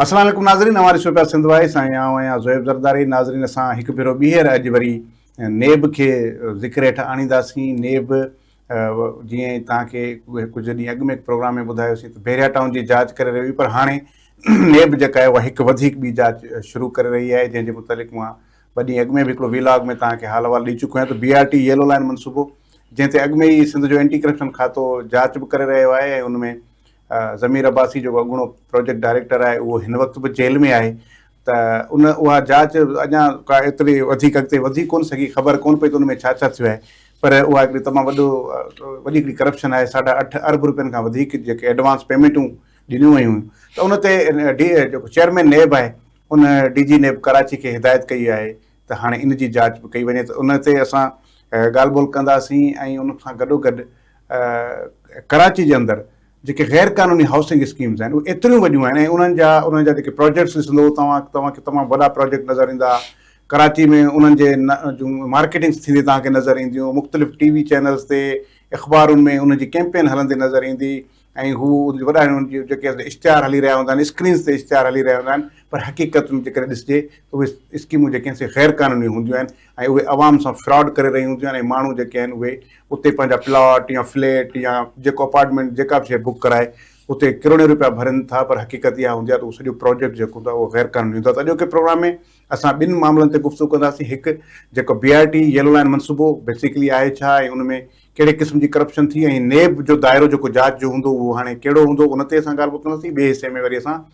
السلام عليڪم ناظرين اوهان ڏسو پيا سنڌ وائس ۽ آئون آهيان زويب زرداري ناظرين اسان هڪ ڀيرو ٻيهر اڄ وري نيب کي ذڪر هيٺ آڻينداسين نيب جيئن توهان کي ڪجهه ڏينهن اڳ ۾ پروگرام ۾ ٻڌايوسين ته بحريا ٽائون جي جاچ ڪري رهي هئي پر هاڻي نيب جيڪا آهي اها هڪ وڌيڪ ٻي جاچ شروع ڪري رهي آهي جنهن جي متعلق مان ٻه ڏينهن اڳ ۾ به هڪڙو وي لاگ ۾ توهان کي حال احوال ڏئي چڪو آهيان ته B R T yellow line منصوبو جنهن تي اڳ ۾ ئي سنڌ جو اينٽي ڪرپشن کاتو جاچ به ڪري رهيو آهي ۽ ان ۾ ضمير عباسي جيڪو اڳوڻو پروجيڪٽ ڊائريڪٽر آهي اهو هن وقت به جيل ۾ آهي ته ان اها جاچ اڃا ڪا ايتري وڌيڪ اڳتي وڌي ڪونه سگهي خبر ڪونه پئي ته ان ۾ ڇا ڇا ٿيو آهي پر اها هڪڙي تمام وڏو وڏي هڪڙي ڪرپشن آهي ساڍا اٺ ارب روپين کان وڌيڪ جيڪي ايڊوانس پيمينٽون ڏنيون ويون هيون ته ان تي ڊي جيڪو چيئرمين نيب آهي ان ڊي جي نيب ڪراچي کي هدايت ڪئي آهي ته هاڻي ان جي جاچ به ڪئي وڃي ته ان تي اسان ڳالهه ٻولهه ڪنداسين ۽ ان سان گڏو گڏ ڪراچي جي اندر جيڪي غير قانوني هائوسنگ اسڪيمز آهن اهي ايتريون وڏيون آهن ۽ انهن جا انهن جا جيڪي پروجيڪٽس ڏسندو توهان توهان کي تمام وڏا پروجيڪٽ نظر ايندا ڪراچي ۾ انهن جي جون مارڪيٽنگس ٿيندي توهان کي نظر اينديون مختلف ٽي وي چينلز تي اخبارن ۾ انهن جي ڪيمپين هلندي نظر ايندي ۽ هو وڏا انهن جي جيڪي اشتهار هلي رهيا هوندا آهن اسڪرينز تي اشتهار هلي رهيا هوندا آهن پر حقيقت ۾ جيڪڏهن ڏسجي ته اهي اسڪيمون جيڪي آهن سي غير قانوني هونديون آهن ۽ اهي عوام سان فراڊ ڪري رهيون هونديون آهن ۽ ماڻهو جيڪي آهن اهي اتي پنهنجا پلاٽ يا فليٽ يا جيڪو اپارٽمينٽ جيڪا به شيء بڪ ڪرائي اتي ڪروڙين روپيا ڀرين ٿا پر حقيقت اها هوندي آهي ته اهو سڄو پروجيڪٽ جيڪو هوندو آهي اهو غير قانوني هوندو آهي ته اڄوڪي پروگرام ۾ اسان ٻن معاملن تي گفتگو ڪنداسين هڪ جيڪو B R T yellow line منصوبو بيسيڪلي آهي ڇا ۽ ان ۾ ڪهڙي قسم جي ڪرپشن ٿي ۽ نيب جو دائرو جيڪو جاچ جو هوندو اهو هاڻي ڪهڙو هوندو ان تي اسان ڳالهه ٻولهه ڪنداسين ٻئي حصي ۾ وري اسان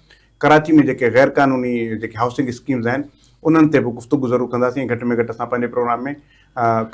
ڪراچي ۾ جيڪي غير قانوني جيڪي هائوسنگ اسڪيمز آهن انهن تي به گفتگو ضرور ڪنداسين ۽ گهٽ ۾ گهٽ اسان پنهنجي پروگرام ۾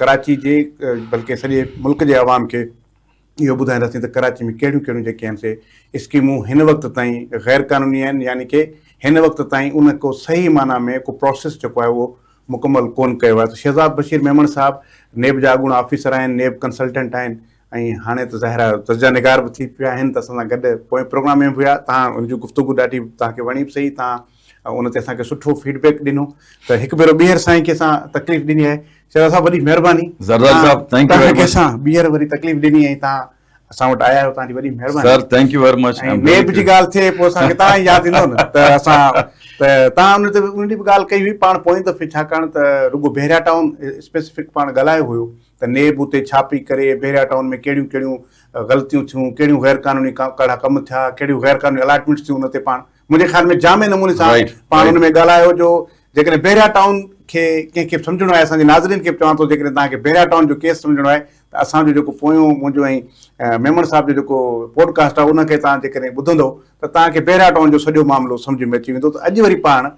ڪراچي جي بلڪه سڄي ملڪ جي عوام کي اهو ٻڌائينداسين ته ڪراچي ۾ ڪهڙيون ڪهڙيون جيڪي آهن سي اسڪيمون هن وقت تائين غير قانوني آهن يعني ڪي هن وقت تائين ان ڪو صحيح معنيٰ ۾ ڪو پروسيس جيڪو آهي اهو مڪمل ڪون ڪيو آهي ته شهزاد بشير ميمڻ صاحب نيب جا اڳوڻا آفيسر آهن نيب ڪنسلٽنٽ آهن ۽ هاڻي ته ظاهر آهي تجزيه نگار به ٿي پيا آهن ته اسان سان گڏ پوئين پروگرام ۾ به هيا تان ان جي گفتگو ڏاڍي توهان کي وڻي به سهي تان ان تي اسان کي سٺو فيڊ بيڪ ڏنو ته هڪ ڀيرو ٻيهر سائين کي اسان تڪليف ڏني آهي شهزاد صاحب وڏي مهرباني زرداري صاحب thank you very much اسان ٻيهر وري تڪليف ڏني ۽ تان اسان وٽ آيا آهيو تان جي وڏي مهرباني sir thank you very much ۽ NAB جي ڳالهه ٿئي پوء اسان کي تان ياد ايندو نه ته اسان ته تان ان تي ان جي به ڳالهه ڪئي هئي پاڻ پوئين دفعي ڇاڪاڻ ته رڳو بحريا ٽائون اسپيسفڪ پاڻ ڳالهايو هيو ته نيب اتي ڇا پئي ڪري بحريا ٽائون ۾ ڪهڙيون ڪهڙيون غلطيون ٿيون ڪهڙيون غير قانوني ڪهڙا ڪم ٿيا ڪهڙيون غير قانوني الاٽمينٽس ٿيون ان تي پاڻ منهنجي خيال ۾ جامع نموني سان پاڻ ان ۾ ڳالهايو جو جيڪڏهن بحريا ٽائون کي ڪنهن کي به سمجهڻو آهي اسان جي ناظرين کي به چوان ٿو جيڪڏهن توهان کي بحريا ٽائون جو ڪيس سمجهڻو آهي ته اسان جو جيڪو پويون منهنجو ۽ ميمڻ صاحب جو جيڪو پوڊ ڪاسٽ آهي ان کي توهان جيڪڏهن ٻڌندو ته توهان کي بحريا ٽائون جو سڄو معاملو سمجهه ۾ اچي ويندو ته اڄ وري پاڻ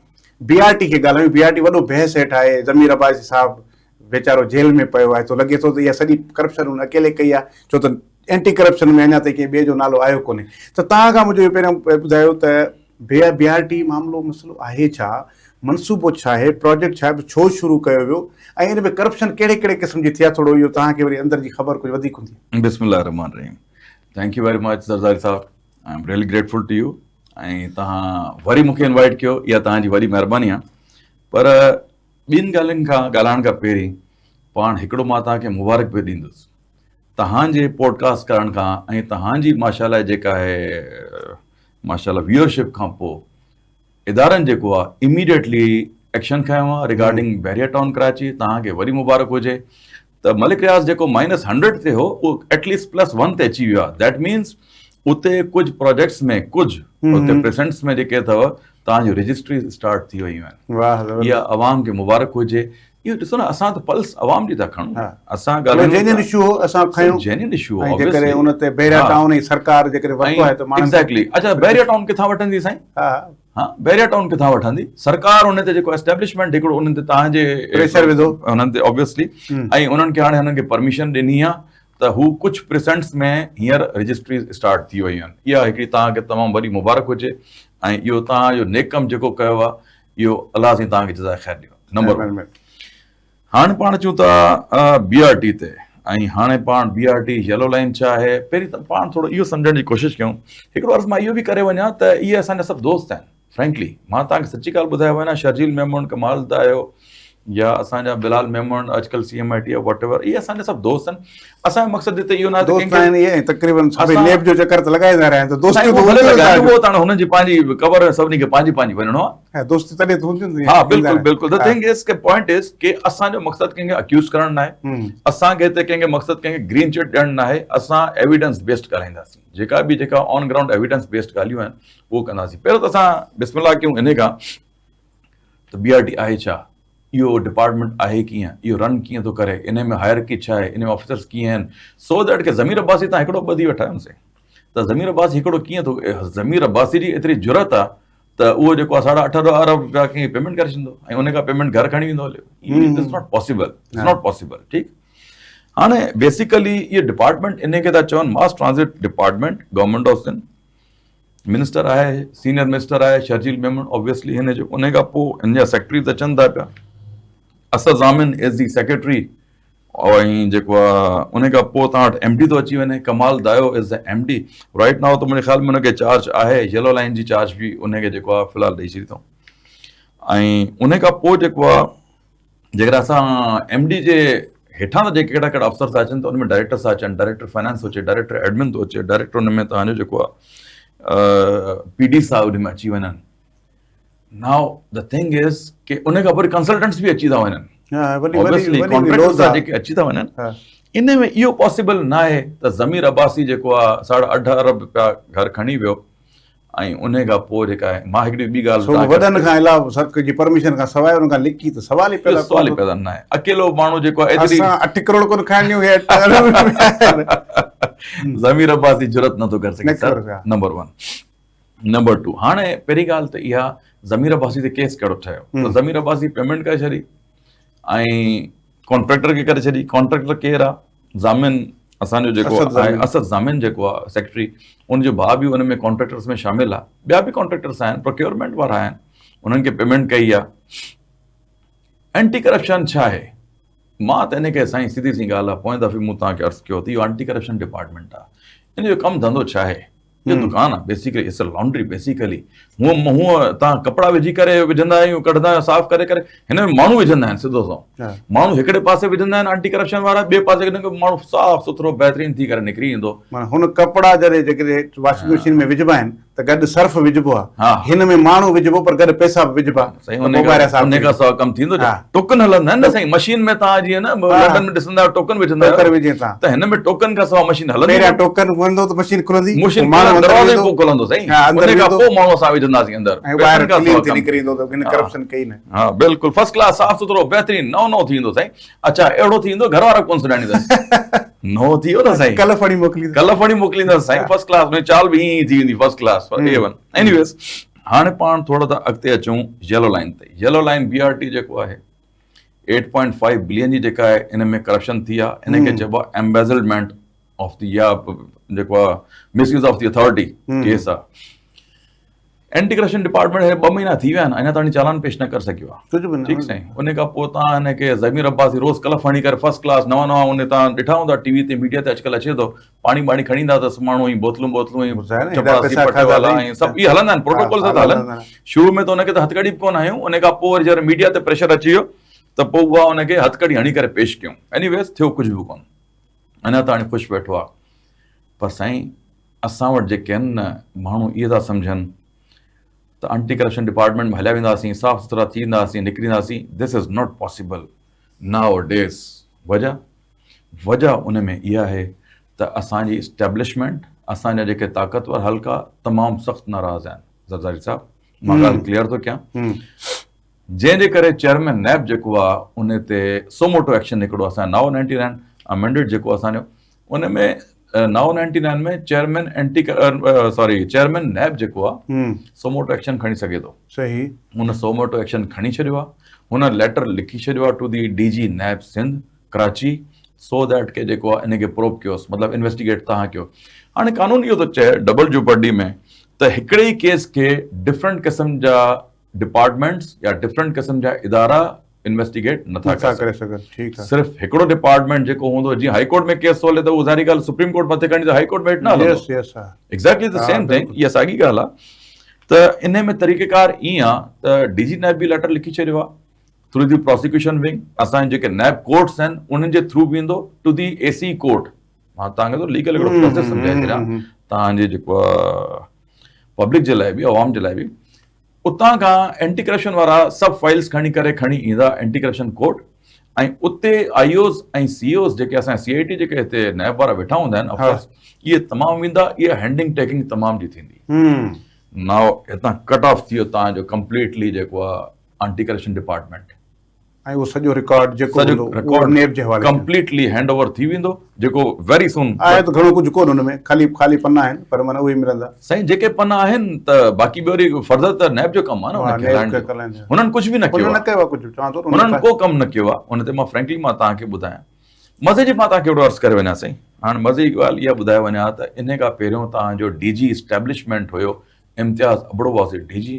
بي آر ٽي کي ڳالهايون بي آر ٽي وڏو بحث هيٺ آهي ضمير عباسي صاحب ويچارو جيل ۾ پيو آهي تو لڳي ٿو ته اها سڄي ڪرپشن هن اڪيلي ڪئي آهي ڇو ته اينٽي ڪرپشن ۾ اڃا تائين ڪنهن ٻئي جو نالو آيو ڪونهي ته توهان کان منهنجو اهو پهريون ٻڌايو ته بي بي آر ٽي معاملو مسئلو آهي ڇا منصوبو ڇا آهي پراجيڪٽ ڇا آهي ڇو شروع ڪيو ويو ۽ ان ۾ ڪرپشن ڪهڙي ڪهڙي قسم جي ٿي آهي ٿورو اهو توهان کي وري اندر جي خبر ڪجهه وڌيڪ هوندي. بسم الله الرحمٰن الرحيم thank you very much Zardari صاحب I am really grateful to you ۽ توهان وري مونکي انوائٽ ڪيو اها توهان جي وڏي مهرباني آهي پر ٻين ڳالهين کان ڳالهائڻ کان پهرين پاڻ هڪڙو مان توهان کي مبارڪ به ڏيندس توهان جي پوڊڪاسٽ ڪرڻ کان ۽ توهان جي ماشاء الله جيڪا آهي ماشاء الله ويورشپ کان پوء ادارن جيڪو آهي اميڊيٽلي ايڪشن کنيو آهي ريگارڊنگ بحريا ٽائون ڪراچي توهان کي وري مبارڪ هجي ته ملڪ رياض جيڪو مائنس هنڊريڊ تي هو اهو ايٽليسٽ پلس ون تي اچي ويو آهي that means اتي ڪجهه پروجيڪٽس ۾ ڪجهه اتي پريسنٽس ۾ جيڪي اٿو توهان جون رجسٽريز اسٽارٽ ٿي ويون آهن اها عوام کي مبارڪ هجي اهو ڏسو نه اسان ته پلس عوام جي ٿا کڻون اسان ڳالهايون جينين اشو هو اسان کنيو جينين اشو هو ۽ جيڪڏهن ان تي بحريا ٽائون ۽ سرڪار جيڪڏهن ورتو آهي ته ماڻهن ايگزيڪٽلي اڇا بحريا ٽائون ڪٿان وٺندي سائين ها ها بحريا ٽائون ڪٿان وٺندي سرڪار ان تي جيڪو اسٽيبلشمينٽ هڪڙو انهن تي تهان جي پريشر وڌو انهن تي آبويسلي ۽ انهن کي هاڻي هنن کي پرميشن ڏني آ ته هو ڪجهه پريسنٽس ۾ هينئر رجسٽريز اسٽارٽ ٿي ويون آهن اها هڪڙي تهان کي تمام وڏي مبارڪ هجي ۽ اهو تهان جو نيڪ ڪم جيڪو ڪيو آ اهو الله سائين توهان کي جزاء خير ڏيو نمبر ون هاڻي پاڻ اچون ٿا بي آر ٽي تي ۽ هاڻي پاڻ B R T yellow line ڇا آهي پهرين ته پاڻ ٿورو اهو سمجهڻ جي ڪوشش ڪيون هڪڙو عرض مان اهو به ڪري وڃان ته اهي اسان جا سڀ دوست آهن فرينڪلي مان توهان کي سچي ڳالهه ٻڌايو وڃان شرجيل ميمڻ ڪمال دايو يا اسان جا بلال ميمڻ اڄڪلهه C M I T what ever اهي اسان جا سڀ دوست آهن. اسان جو مقصد هتي اهو نه آهي ته دوست آهن اهي تقريبن سڀ نيب جو چڪر ته لڳائيندا رهيا آهن ته دوستيون ته هونديون آهن اهو ته هاڻي هنن جي پنهنجي قبر سڀني کي پنهنجي پنهنجي وڃڻو آهي دوستي تڏهن ته هونديون ها بلڪل بلڪل the thing از ڪي پوائنٽ از ڪي اسان جو مقصد ڪنهن کي اڪيوز ڪرڻ نه آهي اسان کي هتي ڪنهن کي مقصد ڪنهن کي گرين چٽ ڏيڻ نه آهي اسان ايويڊنس بيسڊ ڳالهائينداسين جيڪا به جيڪا آن گرائونڊ ايويڊنس بيسڊ ڳالهيون آهن اهو ڪنداسين پهريون ته اسان بسم الله ڪيون انهي کان ته بي آر ٽي آهي ڇا؟ اهو ڊپارٽمينٽ آهي ڪيئن؟ اهو رن ڪيئن ٿو ڪري؟ انهي ۾ هائرڪي ڇا آهي؟ انهي ۾ آفيسرس ڪيئن آهن؟ سو that ڪي ضمير عباسي تان هڪڙو ٻڌي ويٺا آهيون سين ته ضمير عباسي هڪڙو ڪيئن ٿو ضمير عباسي جي ايتري جرئت آهي ته اهو جيڪو آهي ساڍا اٺ ارب رپيا ڪنهن کي پيمينٽ ڪري ڇڏيندو ۽ ان کان پيمينٽ گهر کڻي ويندو هليو. It is not possible, it's not possible. ٺيڪ هاڻي بيسيڪلي اهو ڊپارٽمينٽ انهي کي ٿا چون mass transit department government of Sindh. Minister آهي سينئر منسٽر آهي شرجيل ميمڻ آبويسلي هن جو ان کان پوء هن جا سيڪريٽريز اچن ٿا پيا اسد ضامن از the secretary ۽ جيڪو آهي ان کان پوء توهان وٽ ايم ڊي ٿو اچي وڃي Kamal Dayo is the M D right now ته منهنجي خيال ۾ هن کي چارج آهي يلو لائن جي چارج به ان کي جيڪو آهي في الحال ڏئي ڇڏي اٿئون ۽ ان کان پوء جيڪو آهي جيڪڏهن اسان ايم ڊي جي هيٺان ته جيڪي ڪهڙا ڪهڙا افسر ٿا اچن ته ان ۾ ڊائريڪٽر ٿا اچن ڊائريڪٽر فائنانس ٿو اچي ڊائريڪٽر ايڊمن ٿو اچي ڊائريڪٽر ان ۾ توهان جو جيڪو آهي پي ڊي صاحب ان ۾ اچي وڃن ناو the thing از ڪي ان کان پوء ڪنسلٽنٽس به اچي ٿا وڃن ڪانٽريڪٽرز جيڪي اچي ٿا وڃن ان ۾ اهو پاسيبل نه آهي ته ضمير عباسي جيڪو آهي ساڍا اٺ ارب رپيا گهر کڻي ويو ۽ انهي کان پوء جيڪا آهي مان هڪڙي ٻي ڳالهه سو وڏن کان علاوه سرڪ جي پرميشن کان سواء ان کان لڪي ته سوال ئي پيدا سوال ئي پيدا نه آهي اڪيلو ماڻهو جيڪو آهي ايتري اسان 8 ڪروڙ ڪون کائڻ ڏيون هي 8 ارب ضمير عباسي جرئت نه ٿو ڪري سگهي سر نمبر 1 نمبر 2 هاڻي پهرين ڳالهه ته اها ضمير عباسي تي ڪيس ڪهڙو ٺهيو ته ضمير عباسي پيمينٽ ڪري ڇڏي ۽ ڪانٽريڪٽر کي ڪري ڇڏي ڪانٽريڪٽر ڪير آ ضامن اسان جو جيڪو آهي اسد ضامن جيڪو آهي سيڪريٽري ان جو ڀاء به ان ۾ ڪانٽريڪٽرس ۾ شامل آهي ٻيا به ڪانٽريڪٽرس آهن پروڪيورمينٽ وارا آهن انهن کي پيمينٽ ڪئي آهي اينٽي ڪرپشن ڇا آهي مان ته ان کي سائين سڌي سي ڳالهه آهي پوئين دفعي مون توهان کي عرض ڪيو ته اهو اينٽي ڪرپشن ڊپارٽمينٽ آهي ان جو ڪم ڌنڌو ڇا آهي اهو دڪان آ basically it's a laundry basically هونء هونء توهان ڪپڙا وجهي ڪري وجهندا آهيون ڪڍندا آهيون صاف ڪري ڪري هن ۾ ماڻهو وجهندا آهن سڌو سنئون ماڻهو هڪڙي پاسي وجهندا آهن آنٽي ڪرپشن وارا ٻئي پاسي ماڻهو صاف سٿرو بهترين ٿي ڪري نڪري ايندو. معنيٰ هن ڪپڙا جڏهن جيڪڏهن واشنگ مشين ۾ وجهبا آهن ته گڏ سرف وجهبو آ هن ۾ ماڻهو وجهبو پر گڏ پئسا به وجهبا سائين ان کان ان کان سوا ڪم ٿيندو ڇا ٽوڪن هلندا آهن نه سائين مشين ۾ توهان جيئن نه لنڊن ۾ ڏسندا آهيو ٽوڪن وجهندا آهيو ٽوڪن وجهين ٿا ته هن ۾ ٽوڪن کان سوا مشين هلندي پهريان ٽوڪن ويندو ته مشين کلندي مشين ماڻهو اندر دروازو ئي پوء کلندو سائين ان کان پوء ماڻهو اسان وجهنداسين اندر ۽ ٻاهر ڪلين ٿي نڪري ايندو ته هن ڪرپشن ڪئي نه ها بلڪل فرسٽ ڪلاس صاف سٿرو بهترين نئون نئون ٿي ويندو سائين اڇا اهڙو ٿي ويندو گهر وارا ڪون سڃاڻيندس نئون ٿي ويو نه سائين ڪلف هڻي موڪليندس ڪلف هڻي موڪليندس سائين فرسٽ ڪلاس ۾ چال به ائين ٿي ويندي first class A one anyways هاڻي پاڻ ٿورو ٿا اڳتي اچون يلو لائن تي. Yellow line B R T جيڪو آهي ايٽ پوائنٽ فائيو بلين جي جيڪا آهي ان ۾ ڪرپشن ٿي آهي ان کي چئبو آهي ايمبيزلمينٽ آف the يا جيڪو آهي misuse of the authority case آهي. اينٽي ڪرپشن ڊپارٽمينٽ کي ٻه مهينا ٿي ويا آهن اڃا تائين چالان پيش نه ڪري سگهيو آهي. ٺيڪ سائين ان کان پوء تان هن کي ضمير عباسي روز ڪلف هڻي ڪري فرسٽ ڪلاس نوان نوان ان تان ڏٺا هوندا ٽي وي تي ميڊيا تي اڄڪلهه اچي ٿو پاڻي ٻاڻي کڻي ايندا اٿس ماڻهو ۽ بوتلون بوتلون ۽ چپڙاسي پٽيوالا ۽ سڀ اهي هلندا آهن پروٽوڪول سان ٿا هلن شروع ۾ ته ان کي ته هٿڪڙي به ڪونه هنيون ان کان پوء وري جڏهن ميڊيا تي پريشر اچي ويو ته پوء اها ان کي هٿڪڙي هڻي ڪري پيش ڪيون ايني ويز ٿيو ڪجهه به ڪونه اڃا تاڻي خوش ويٺو آهي پر سائين اسان وٽ جيڪي آهن نه ماڻهو اهي ٿا سمجهن ته انٽي ڪرپشن ڊپارٽمينٽ ۾ هليا وينداسين صاف سٿرا ٿي وينداسين نڪري اينداسين this is not possible nowadays وجه وجه ان ۾ اها آهي ته اسان جي اسٽيبلشمينٽ، اسان جا جيڪي طاقتور حلقا تمام سخت ناراض آهن. زرداري صاحب مان ڳالهه ڪليئر ٿو ڪيان. جنهن جي ڪري چيئرمين نيب جيڪو آهي ان تي سوموٽو ايڪشن هڪڙو اسان نائو نائنٽي نائن امينڊيڊ جيڪو اسان جو ان ۾ نائو ninety nine ۾ chairman anti sorry chairman NAB جيڪو آهي سوموٽو ايڪشن کڻي سگهي ٿو. صحيح. هن سوموٽو ايڪشن کڻي ڇڏيو آهي. هن ليٽر لکي ڇڏيو آهي to the D G NAB Sindh Karachi so that ڪي جيڪو آهي ان کي پروب ڪيوس مطلب انويسٽيگيٽ تهان ڪيو هاڻي قانون اهو ٿو چئي ڊبل جوپرڊي ۾ ته هڪڙي ئي ڪيس کي ڊفرنٽ قسم جا ڊپارٽمينٽس يا ڊفرنٽ قسم جا ادارا انويسٽيگيٽ نٿا ڪري سگهن ٺيڪ آهي صرف هڪڙو ڊپارٽمينٽ جيڪو هوندو جيئن هائي ڪورٽ ۾ ڪيس ٿو هلي ته اهو ظاهري ڳالهه سپريم ڪورٽ مٿي کڻي ته هائي ڪورٽ ۾ هيٺ نه هلندو yes yes exactly the same thing اها ساڳي ڳالهه آهي ته ان ۾ طريقيڪار ائين آهي ته ڊي جي نيب به ليٽر لکي ڇڏيو آهي ٿرو the prosecution wing, اسان جي جيڪي نيب ڪورٽس آهن انهن جي ٿرو ويندو to the A C court. مان توهان کي ٿو ليگل هڪڙو پروسيس سمجهائي ڇڏيان توهان جي جيڪو پبلڪ جي لاء به عوام جي لاء به. اتان کان اينٽي ڪرپشن وارا سڀ فائلز کڻي ڪري کڻي ايندا اينٽي ڪرپشن ڪورٽ ۽ اتي آئي اوز ۽ سي اوز جيڪي اسان سي I ٽي جيڪي هتي نيب وارا ويٺا هوندا آهن افسرس اهي تمام ويندا، اها هينڊنگ ٽيڪنگ تمام جي ٿيندي. ناو هتان ڪٽ آف ٿي ويو توهان جو ڪمپليٽلي جيڪو آهي آنٽي ڪرپشن ڊپارٽمينٽ. ۽ اهو سڄو رڪارڊ جيڪو هوندو اهو نيب جي حوالي ٿيندو. ڪمپليٽلي هينڊ اوور ٿي ويندو جيڪو ويري سون. آهي ته گهڻو ڪجهه ڪونه ان ۾ خالي خالي پنا آهن پر معنيٰ اهي ملندا. سائين جيڪي پنا آهن ته باقي ٻيو وري فرض ته نيب جو ڪم آهي نه ان کي هلائڻ جو. هنن ڪجهه به نه ڪيو آهي. هنن ڪو ڪم نه ڪيو آهي ان تي مان فرينڪلي مان توهان کي ٻڌايان مزي جي مان توهان کي هڪڙو عرض ڪري وڃان سائين هاڻ مزي جي ڳالهه اها ٻڌائي وڃان ته انهي کان پهريون توهان جو ڊي جي establishment have Imtiaz Abro was a D G.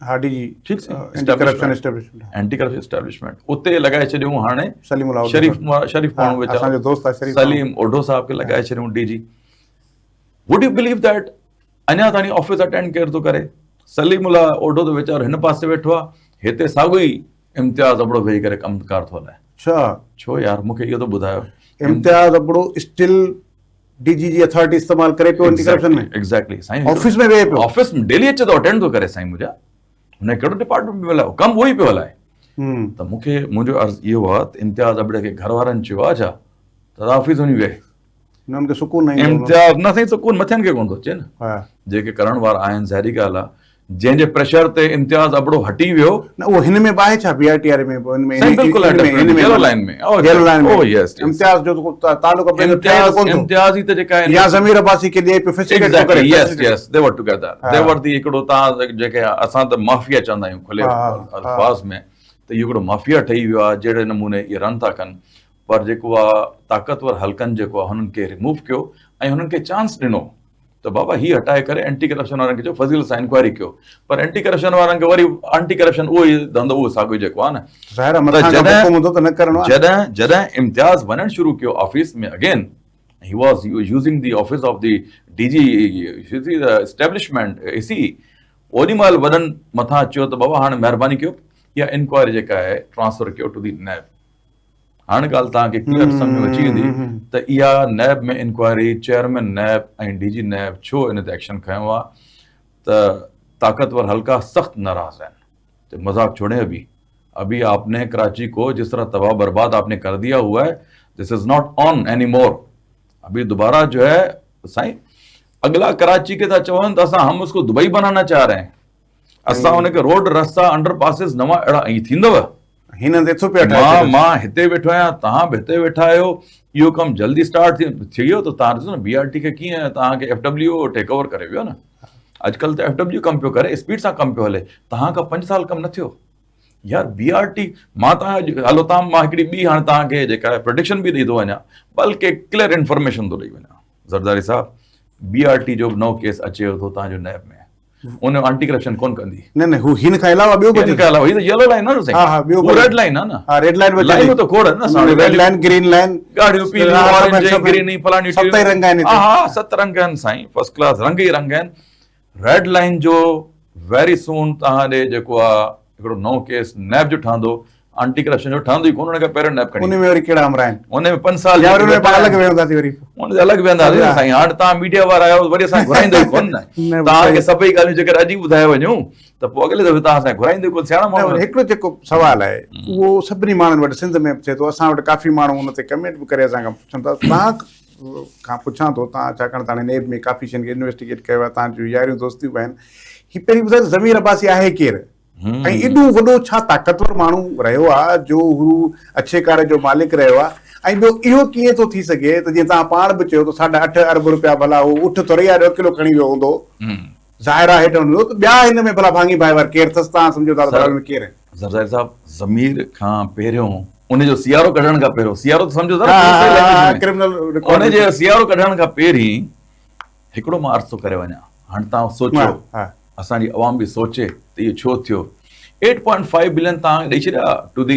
ها ڊي جي ٺيڪ سائين anti corruption establishment anti corruption establishment اتي لڳائي ڇڏيون هاڻي سليم الله شريف شريف ماڻهو ويچارو اسان جو دوست آهي شريف سليم اوڍو صاحب کي لڳائي ڇڏيون D G. Would you believe that اڃا تائين آفيس اٽينڊ ڪير ٿو ڪري؟ سليم الله اوڍو ته ويچارو هن پاسي ويٺو آهي هتي ساڳيو ئي امتياز ابڙو ويهي ڪري ڪم ڪار ٿو هلائي. ڇا؟ ڇو يار مون کي اهو ته ٻڌايو. امتياز ابڙو اسٽل ڊي جي جي اٿارٽي استعمال ڪري پيو اينٽي ڪرپشن ۾. ايگزيڪٽلي سائين آفيس ۾ ويهي پيو. آفيس ۾ ڊيلي اچي ٿو اٽينڊ ٿو ڪري سائين منهنجا هن کي ڪهڙو ڊپارٽمينٽ پيو هلائي ڪم اهو ئي پيو هلائي. ته مون کي منهنجو عرض اهو آهي ته امتياز ابڙي کي گهر وارن چيو آهي ڇا ته آفيس وڃي ويهه. نه ان کي سڪون نه ايندو. امتياز نه سائين سڪون مٿين کي ڪونه ٿو اچي نه جيڪي ڪرڻ وارا آهن ظاهري ڳالهه آهي جنهن جي پريشر تي امتياز ابڙو هٽي ويو. نه اهو هن ۾ به آهي ڇا بي آر ٽي واري ۾ به ان ۾ سائين بلڪل آهي different yellow line ۾ yellow line ۾ yes Imtiaz جو ته تعلق ابڙي جو ٺهي ته ڪونه ٿو. امتياز ئي ته جيڪا آهي يا ضمير عباسي کي ڏئي پيو فيسيليٽ ٿو ڪري. Yes yes they were together they were the هڪڙو تان جيڪي اسان ته مافيا چوندا آهيون کلي الفاظ ۾ ته اهو هڪڙو مافيا ٺهي ويو آهي جهڙي نموني اهي رن ٿا ڪن پر جيڪو آ طاقتور حلقن جيڪو آ هنن کي ريموو ڪيو ۽ هنن کي چانس ڏنو ته بابا هي هٽائي ڪري اينٽي ڪرپشن وارن کي چيو فضيل سان انڪوائري ڪيو پر اينٽي ڪرپشن وارن کي وري اينٽي ڪرپشن اهو ئي ڌنڌو اهو ساڳيو جيڪو آ نه ظاهر آ مٿان کان حڪم هوندو ته نه ڪرڻو آ جڏهن جڏهن امتياز وڃڻ شروع ڪيو office ۾ again he was using the office of the D G establishment A C اوڏي مهل وڏن مٿان چيو ته بابا هاڻي مهرباني ڪيو اها انڪوائري جيڪا آهي ٽرانسفر ڪيو ٽو the نيب. هاڻ ڳالهه توهان کي ڪليئر سمجهه ۾ اچي ويندي ته اها NAB ۾ inquiry chairman NAB ۽ D جي نيب ڇو ان تي ايڪشن کنيو آهي ته طاقتور حلقا سخت ناراض آهن ته مذاق ڇوڙين ابي ابي آپ ني ڪراچي ڪو جس طرح تباهه برباد آپ ني ڪر ديا هوا هي this is not on any more ابي دوباره جو هي سائين اڳلا ڪراچي کي ٿا چون ته اسان هم اس ڪو دبئي بنانا چاهه رهي هين اسان ان کي روڊ رستا انڊر پاسز نوان اهڙا ائين ٿيندو؟ هن هنڌ اٿو پيا ٺاهي ڇڏيو. مان هتي ويٺو آهيان توهان به هتي ويٺا آهيو اهو ڪم جلدي اسٽارٽ ٿي ويو ته توهان ڏسو نه بي آر ٽي کي ڪيئن توهان کي ايف ڊبليو ٽيڪ اوور ڪري ويو نه اڄڪلهه ته ايف ڊبليو ڪم پيو ڪري اسپيڊ سان ڪم پيو هلي توهان کان 5 سال ڪم نه ٿيو يار بي آر ٽي مان توهان هلو توهان مان هڪڙي ٻي هاڻي توهان کي جيڪا پرڊڪشن به ڏئي ٿو وڃان بلڪه ڪليئر انفارميشن ٿو ڏئي وڃان زرداري صاحب بي آر ٽي جو به نئون ڪيس اچي ٿو توهان جو نيب ۾ ان آنٽي ڪرپشن ڪون ڪندي. نه نه هو هن کان علاوه ٻيو به هن کان علاوه هي ته يلو لائين آ نه سائين. ها ها ٻيو به ريڊ لائين آ نه. ها ريڊ لائين به لائين ته کوڙ آهن نه ساڻ. ريڊ لائين گرين لائين ڳاڙهيون پيليون اورينج ۽ گرين ۽ فلاڻيون ست ئي رنگ آهن هتي. ها ها ست رنگ آهن سائين فرسٽ ڪلاس رنگ ئي رنگ آهن. ريڊ لائين جو ويري سون توهان ڏي جيڪو آ هڪڙو نئون ڪيس نيب جو ٺهندو آنٽي ڪرپشن جو ٺهندو ئي ڪونه ان کان پهريون نيب کڻي ان ۾ وري ڪهڙا همراهه آهن ان ۾ 5 سال يا وري ان ۾ پاڻ الڳ ويهنداسين وري ان تي الڳ ويهنداسين سائين هاڻ توهان ميڊيا وارا آهيو وري اسان گهرائيندو ئي ڪونه نه توهان کي سڀئي ڳالهيون جيڪر اڄ ئي ٻڌائي وڃون ته پوء اڳلي دفعي توهان اسان کي گهرائيندو ئي ڪونه سياڻا ماڻهو هڪڙو جيڪو سوال آهي اهو سڀني ماڻهن وٽ سنڌ ۾ به ٿئي ٿو اسان وٽ ڪافي ماڻهو ان تي ڪمينٽ به ڪري اسان کان پڇن ٿا توهان کان پڇان ٿو توهان ڇاڪاڻ ته هاڻي نيب ۾ ڪافي شين کي انويسٽيگيٽ ڪيو آهي توهان جون ياريون دوستيون به آهن هي پهرين ٻڌايو ته ضمير عباسي آهي ڪير؟ ۽ ايڏو وڏو ڇا طاقتور ماڻهو رهيو آ جو هو اڇي ڪار جو مالڪ رهيو آ ۽ ٻيو اهو ڪيئن ٿو ٿي سگهي ته جيئن توهان پاڻ به چيو ته ساڍا اٺ ارب روپيا ڀلا هو اٺ ٿورئي آ جو اڪيلو کڻي ويو هوندو ظاهر آ هيٺ هوندو ته ٻيا هن ۾ ڀلا ڀاڱي ڀائيوار ڪير اٿس توهان سمجهو ٿا ته ڀلا هن ۾ ڪير آهن. زرداري صاحب ضمير کان پهريون ان جو سيارو ڪڍڻ کان پهريون سيارو ته سمجهو ٿا نه ڪرمنل رڪارڊ ان جي سيارو ڪڍڻ کان پهرين هڪڙو مان عرض ٿو ڪري وڃان هاڻ توهان سوچيو اسان جي عوام به سوچي ته اهو ڇو ٿيو 8.5 بلين توهان ڏئي ڇڏيا to the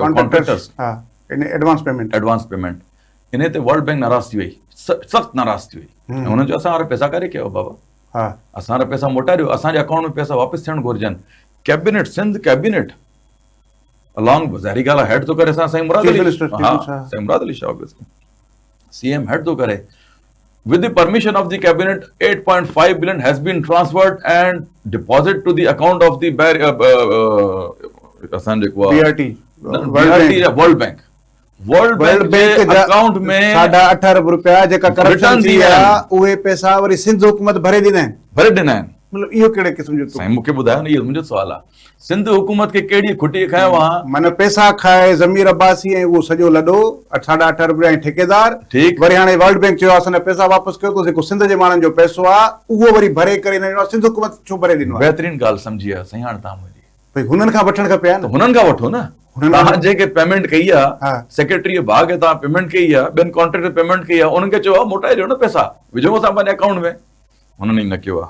contractors advance payment advance payment ان تي ورلڊ بينڪ ناراض ٿي وئي سخت ناراض ٿي وئي هنن چيو اسان وارا پئسا ڪاڏي ڪيو بابا اسان وارا پئسا موٽائي ڏيو اسان جي اڪائونٽ ۾ پئسا واپس ٿيڻ گهرجن ڪيبينيٽ سنڌ ڪيبينيٽ الانگ ظاهري ڳالهه آهي هيڊ ٿو ڪري اسان سائين مراد علي ها سائين Murad Ali Shah obviously C M head ٿو ڪري with the permission of the cabinet 8.5 billion has been transferred and deposit to the account of the اسان جيڪو B R T world bank world bank جي account ۾ ساڍا اٺ ارب روپيا جيڪا ڪرپشن ٿي آ اهي پئسا وري سنڌ حڪومت ڀري ڏنا آهن ڀري ڏنا آهن مطلب اهو ڪهڙي قسم جو سائين مونکي ٻڌايو نه اهو منهنجو سوال آ سنڌ حڪومت کي ڪهڙي کٽي کنيو آ معنی پئسا کائي ضمير عباسي ۽ اهو سڄو لڏو ساڍا اٺ ارب روپيا ۽ ٺيڪيدار ٺيڪ وري هاڻي ورلڊ بينڪ چيو آ اسان جا پئسا واپس ڪيو ته جيڪو سنڌ جي ماڻهن جو پئسو آ اهو وري ڀري ڪري هنن ڏنو آ سنڌ حڪومت ڇو ڀري ڏنو آ بهترين ڳالهه سمجهي آ سائين هاڻي توهان منهنجي ڀئي هنن کان وٺڻ کپي ها نه. ته هنن کان وٺو نه. توهان جنهن کي پيمينٽ ڪئي آ، سيڪريٽري باغ کي توهان پيمينٽ ڪئي آ، ٻين ڪانٽريڪٽر کي پيمينٽ ڪئي آ، انهن کي چئو ها موٽائي ڏيو نه پئسا، وجهو اسان پنهنجي اڪائونٽ ۾. هنن ائين نه ڪيو آ.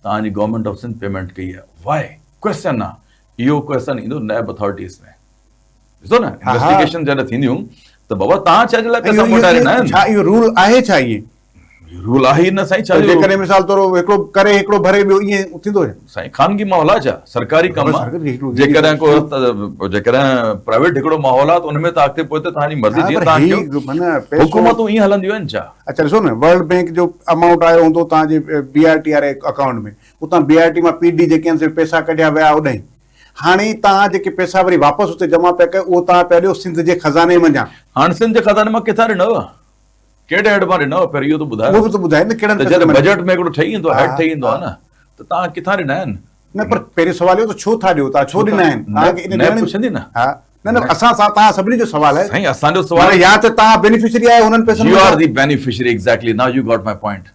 توهان جي گورنمينٽ آف سنڌ پيمينٽ ڪئي آ. وائي؟ ڪويسچن آ. اهو ڪويسچن ايندو نيب اٿارٽيز ۾. ڏسو نه انويسٽيگيشن جڏهن ٿينديون ته بابا توهان ڇا جي لاء پئسا موٽائي ڏنا آهن؟ ڇا اهو رول آهي ڇا ائين؟ رول آهي ئي نه سائين ڇا جو جيڪڏهن مثال طور هڪڙو ڪري هڪڙو ڀري ٻيو ائين ٿيندو ڇا؟ سائين خانگي ماحول آهي ڇا سرڪاري ڪم آهي جيڪڏهن ڪو جيڪڏهن پرائيويٽ هڪڙو ماحول آهي ته ان ۾ ته اڳتي پوئتي توهان جي مرضي جيئن توهان ڪيو حڪومتون ائين هلنديون آهن ڇا؟ اڇا ڏسو نه ورلڊ بينڪ جو امائونٽ آيو هوندو توهان جي بي آر ٽي واري اڪائونٽ ۾ اتان بي آر ٽي مان پي ڊي جيڪي آهن سي پئسا ڪڍيا ويا اوڏانهن هاڻي توهان جيڪي پئسا وري واپس اتي جمع پيا ڪيو اهو توهان پيا ڏيو سنڌ جي خزاني منجهان. هاڻ سنڌ جي خزاني مان ڪٿان ڏنو؟ ڪهڙي هيڊ مان ڏنا پهرين اهو ته ٻڌايو. اهو به ته ٻڌايو نه ڪهڙن ته جڏهن بجيٽ ۾ هڪڙو ٺهي ايندو آهي هيڊ ٺهي ايندو آهي نه ته توهان ڪٿان ڏنا آهن. نه پر پهريون سوال اهو ته ڇو ٿا ڏيو توهان ڇو ڏنا آهن توهان کي ان ڏيڻ پڇندي نه ها نه نه اسان سان توهان سڀني جو سوال آهي سائين اسان جو سوال يا ته توهان بينيفشري آهيو هنن پئسن you are the beneficiary exactly now you got my point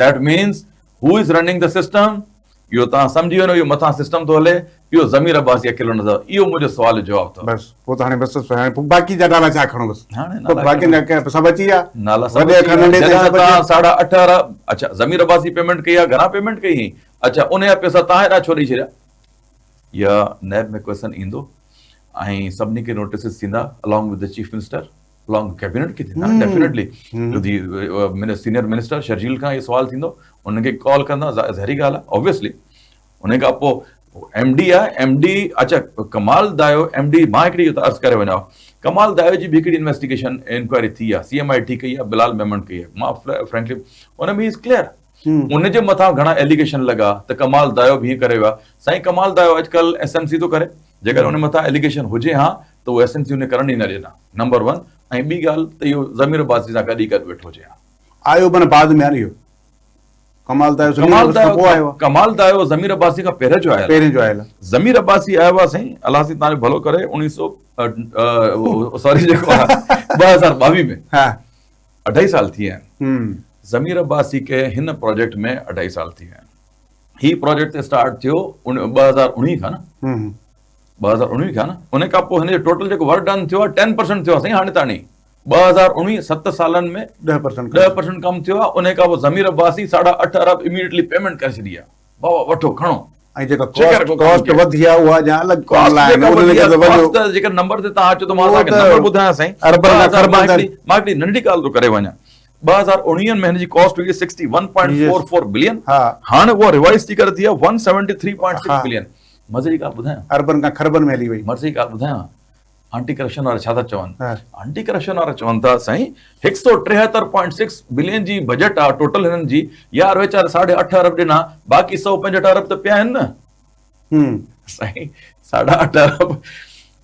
that means who is running the system اهو توهان سمجهي وڃو اهو مٿان سسٽم ٿو هلي اهو ضمير عباسي اڪيلو نه اٿو اهو منهنجو سوال جو جواب اٿو. بس پوء ته هاڻي بس هاڻي پوء باقي جا نالا ڇا کڻو بس هاڻي نالا باقي جا سڀ اچي ويا نالا سڀ وڏي کان ننڍي تائين سڀ اچي ساڍا اٺ ارب اڇا ضمير عباسي پيمينٽ ڪئي آهي گهڻا پيمينٽ ڪئي هئي اڇا ان جا پيسا توهان هيڏانهن ڇو ڏئي ڇڏيا يا نيب ۾ ڪويسن ايندو ۽ سڀني کي نوٽيسز ٿيندا along with the chief minister along cabinet کي ٿيندا definitely to the senior minister Sharjeel کان اهو سوال ٿيندو ان کي ڪال ڪندا ظاهري ڳالهه آهي آبويسلي ان کان پوء ايم ڊي آهي ايم ڊي اچا ڪمال دايو ايم ڊي مان هڪڙي عرض ڪري وڃان ڪمال دايو جي به هڪڙي انويسٽيگيشن انڪوائري ٿي آهي سي ايم I ٽي ڪئي آهي بلال ميمڻ ڪئي آهي مان فرينڪلي ان ۾ از ڪليئر ان جي مٿان گهڻا ايليگيشن لڳا ته ڪمال دايو به هيئن ڪري ويو آهي سائين ڪمال دايو اڄڪلهه ايس ايم سي ٿو ڪري جيڪڏهن ان مٿان ايليگيشن هجي ها ته اهو ايس ايم سي ان ڪرڻ ئي نه ڏين ها نمبر ون ۽ ٻي ڳالهه ته اهو ضمير عباسي سان گڏ ئي گڏ ويٺو هجي ها. آيو معنيٰ بعد ۾ آ نه اهو ڪمال دايو ضمير عباسي کان پوء آيو آ. ڪمال دايو ضمير عباسي کان پهرين جو آيل آ. پهرين جو آيل آ. ضمير عباسي آيو آ سائين الله سائين توهان جو ڀلو ڪري اوڻيهه سو سوري جيڪو آ 2022 ۾ ها اڍائي سال ٿي ويا آهن ضمير عباسي کي هن پروجيڪٽ ۾ اڍائي سال ٿي ويا آهن هي پروجيڪٽ اسٽارٽ ٿيو 2019 کان نه 2019 کان نه ان کان پوء هن جو ٽوٽل جيڪو ورڪ ڊن ٿيو آهي 10% ٿيو آهي سائين هاڻي تاڻي 2019 ست سالن ۾ 10% 10% ڪم ٿيو آهي ان کان پوء ضمير عباسي 8.5 ارب اميڊيٽلي پيمينٽ ڪري ڇڏي آهي بابا وٺو کڻو ۽ جيڪا ڪاسٽ ڪاسٽ وڌي آهي اها جا الڳ ڪال آهن ان کي ته وڃو ته جيڪر نمبر تي توهان اچو ته مان توهان کي نمبر ٻڌايان سائين اربن کان کربن تائين مان هڪڙي ننڍڙي ڳالهه ٿو ڪري وڃان 2019 ۾ هن جي ڪاسٽ هئي 61.44 بلين هاڻ اها ريوائز ٿي ڪري ٿي آهي 173.6 بلين مزي جي ڳالهه ٻڌايان اربن کان کربن ۾ هلي وئي مزي جي ڳالهه ٻڌايان آنٽي ڪرپشن وارا ڇا ٿا چون آنٽي ڪرپشن وارا چون ٿا سائين 173.6 بلين جي بجيٽ آ ٽوٽل هنن جي يار ويچارا ساڍي اٺ ارب ڏنا باقي 165 ارب ته پيا آهن نه سائين ساڍا اٺ ارب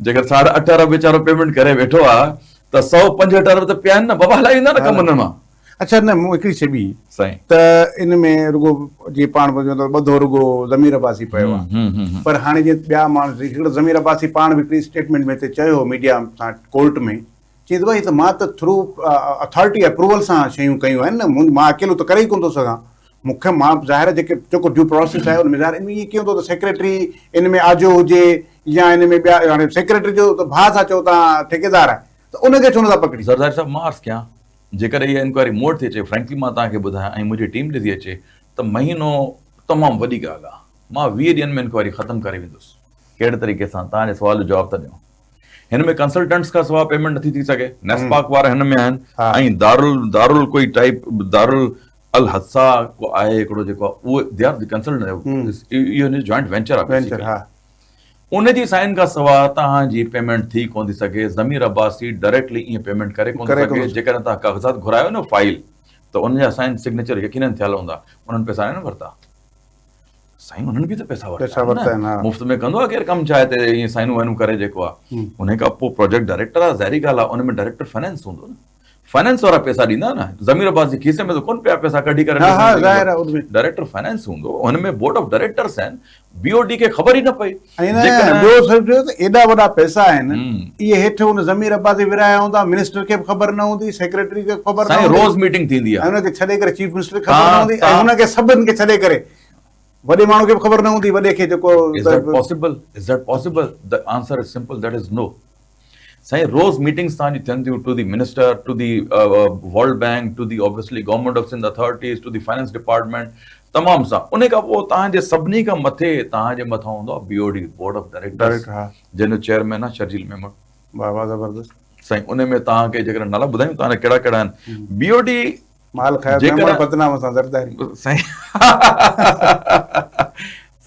جيڪر ساڍا اٺ ارب ويچارو پيمنٽ ڪري ويٺو آ ته 165 ارب ته پيا آهن نه بابا هلائي ويندا نه ڪم انهن مان اڇا نه مون هڪڙي شي ٻي سائين ته ان ۾ رڳو جيئن پاڻ به چون ٿا ٻڌو رڳو ضمير عباسي پيو آ پر هاڻي جيئن ٻيا ماڻهو هڪڙو ضمير عباسي پاڻ به هڪڙي اسٽيٽمينٽ ۾ هتي چيو هو ميڊيا سان ڪورٽ ۾ چي ته ڀائي ته مان ته ٿرو اٿارٽي اپروول سان شيون ڪيون آهن نه مان اڪيلو ته ڪري ئي ڪونه ٿو سگهان مون کي مان ظاهر آهي جيڪي جيڪو ڊيو پروسيس آهي ان ۾ ظاهر ان ۾ ائين ڪيئن هوندو ته سيڪريٽري ان ۾ آجو هجي يا ان ۾ ٻيا هاڻي سيڪريٽري جو ته ڀاء ٿا چئو تان ٺيڪيدار آهي ته ان کي ڇو نٿا پڪڙي زرداري صاحب مان عرض ڪيان جيڪڏهن اها انڪوائري مون وٽ ٿي اچي، فرينڪلي مان توهان کي ٻڌايان ۽ منهنجي ٽيم ڏي ٿي اچي ته مهينو تمام وڏي ڳالهه آهي. مان 20 ڏينهن ۾ انڪوائري ختم ڪري ويندس. ڪهڙي طريقي سان؟ توهان جي سوال جو جواب ٿا ڏيون. هن ۾ ڪنسلٽنٽس کان سواء پيمينٽ نٿي ٿي سگهي. نيسپاڪ وارا هن ۾ آهن ۽ دارل دارل ڪوئي ٽائيپ دارل الحسا ڪو آهي هڪڙو جيڪو آهي اهو they are the consultant اهو هن جو جوائنٽ وينچر آهي بيسيڪلي. ان جي سائن کان سواء توهان جي پيمينٽ ٿي ڪونه ٿي سگهي، ضمير عباسي ڊائريڪٽلي ائين پيمينٽ ڪري ڪونه ٿو سگهي، جيڪڏهن توهان ڪاغذات گهرايو نه فائيل ته ان جا سائن سگنيچر يقينن ٿيل هوندا، انهن پئسا ناهن ورتا. سائين انهن به ته پئسا ورتا آهن نه، مفت ۾ ڪندو آهي ڪير ڪم ڇا هتي ائين سائنون وائنون ڪري جيڪو آهي ان کان پوء پروجيڪٽ ڊائريڪٽر آهي ظاهري ڳالهه آهي ان ۾ ڊائريڪٽر فنانس هوندو نه. فائنانس وارا پئسا ڏيندا نه ضمير عباس جي کيسي ۾ ته ڪون پيا پئسا ڪڍي ڪري ها ها ظاهر آهي ان ۾ ڊائريڪٽر فائنانس هوندو ان ۾ بورڊ آف ڊائريڪٽرس آهن بي او ڊي کي خبر ئي نه پئي ۽ نه ٻيو سمجهو ته ايڏا وڏا پئسا آهن اهي هيٺ ان ضمير عباس ورهايا هوندا منسٽر کي به خبر نه هوندي سيڪريٽري کي خبر نه هوندي روز ميٽنگ ٿيندي آهي ان کي ڇڏي ڪري چيف منسٽر کي خبر نه هوندي ۽ هن کي سڀن کي ڇڏي ڪري وڏي ماڻهو کي به خبر نه هوندي وڏي کي جيڪو is that possible is that possible the answer is simple that is no سائين روز ميٽنگس توهان جي ٿين ٿيون to the minister to the world bank to the obviously government of Sindh authorities to the finance department تمام سان ان کان پوء توهان جي سڀني کان مٿي توهان جي مٿان هوندو آهي B O D board of directors جنهن جو چيئرمين آهي شرجيل ميمڻ. واهه واهه زبردست. سائين ان ۾ توهان کي جيڪڏهن نالا ٻڌايون توهان جا ڪهڙا ڪهڙا آهن بي او ڊي مال کايو ميمڻ بدنام اسان زرداري. سائين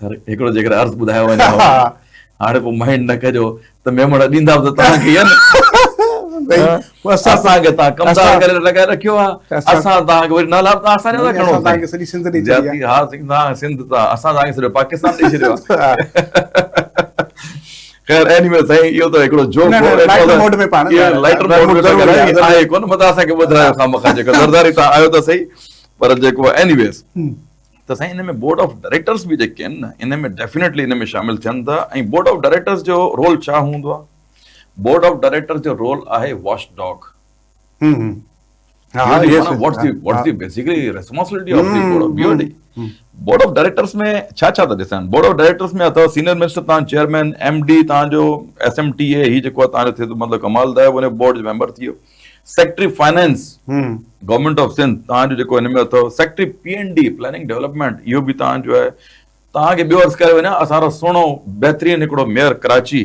سر هڪڙو جيڪڏهن عرض ٻڌايو وڃي هاڻي پوء مائنڊ نه ڪجو ته ميمڻ ڏيندا به ته توهان کي نه اسان کي توهان ڪمدار ڪري لڳائي رکيو آهي اسان توهان کي وري نالا به توهان اسان جا ٿا کڻو اسان کي سڄي سنڌ ڏئي ڇڏي آهي ها سائين توهان سنڌ ته اسان توهان کي سڄو پاڪستان ڏئي ڇڏيو آهي خير ايني وي سائين اهو ته هڪڙو جوڪ هو لائٽر موڊ ۾ پاڻ لائٽر موڊ ۾ آهي ڪونه متان اسان کي ٻڌرايو خامخواه جيڪو زرداري توهان آيو ته صحيح پر جيڪو ايني ويز ته سائين ان ۾ بورڊ آف ڊائريڪٽرس به جيڪي آهن نه ان ۾ ڊيفينيٽلي ان ۾ شامل ٿين ٿا ۽ بورڊ آف ڊائريڪٽرس جو رول ڇا هوندو آهي بورڊ آف ڊائريڪٽرس جو رول آهي watch dog what's the what's the basically responsibility of the board of B O D board of directors ۾ ڇا ڇا ٿا ڏسن بورڊ آف ڊائريڪٽرس ۾ اٿو سينيئر منسٽر تان چيئرمين ايم ڊي تان جو ايس ايم ٽي اي هي جيڪو تان جو ٿئي ٿو مطلب ڪمال ته ان بورڊ جو ميمبر ٿي ويو secretary finance government of Sindh توهان جو جيڪو هن ۾ اٿو secretary P N D planning development اهو به توهان جو آهي توهان کي ٻيو عرض ڪري وڃان اسان جو سهڻو بهترين هڪڙو ميئر ڪراچي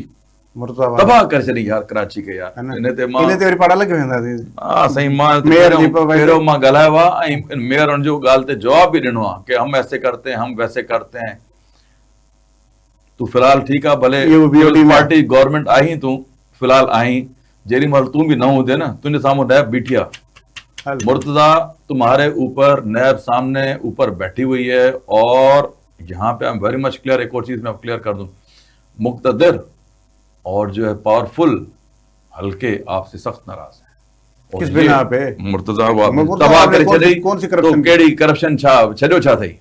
تباهه ڪري ڇڏي يار ڪراچي کي يار ان تي مان ان تي وري پاڻ الڳ وينداسين ها سائين مان پهريون مان ڳالهايو آهي ۽ ميئر ان جو ڳالهه تي جواب به ڏنو آهي ڪي هم ايسي ڪرتي هم ويسي ڪرتي هين تون في الحال ٺيڪ آهي ڀلي پارٽي گورنمينٽ آهين تون في الحال آهين جيڏي مهل تون به نه هوندين نه تنهنجي سامهون نيب بيٺي آ مرتضيٰ تمهاري اوپر نيب سامني اوپر بيٺي هئي هي اور يهان P I am very much clear ايڪ اور چيز مين ڪليئر ڪر دون مقتدر اور جو هي پاورفل حلقي آپ سي سخت ناراض هين ڪس بنا پي مرتضيٰ تباهه ڪري ڇڏئي تو ڪهڙي ڪرپشن ڇا ڇڏيو ڇا اٿئي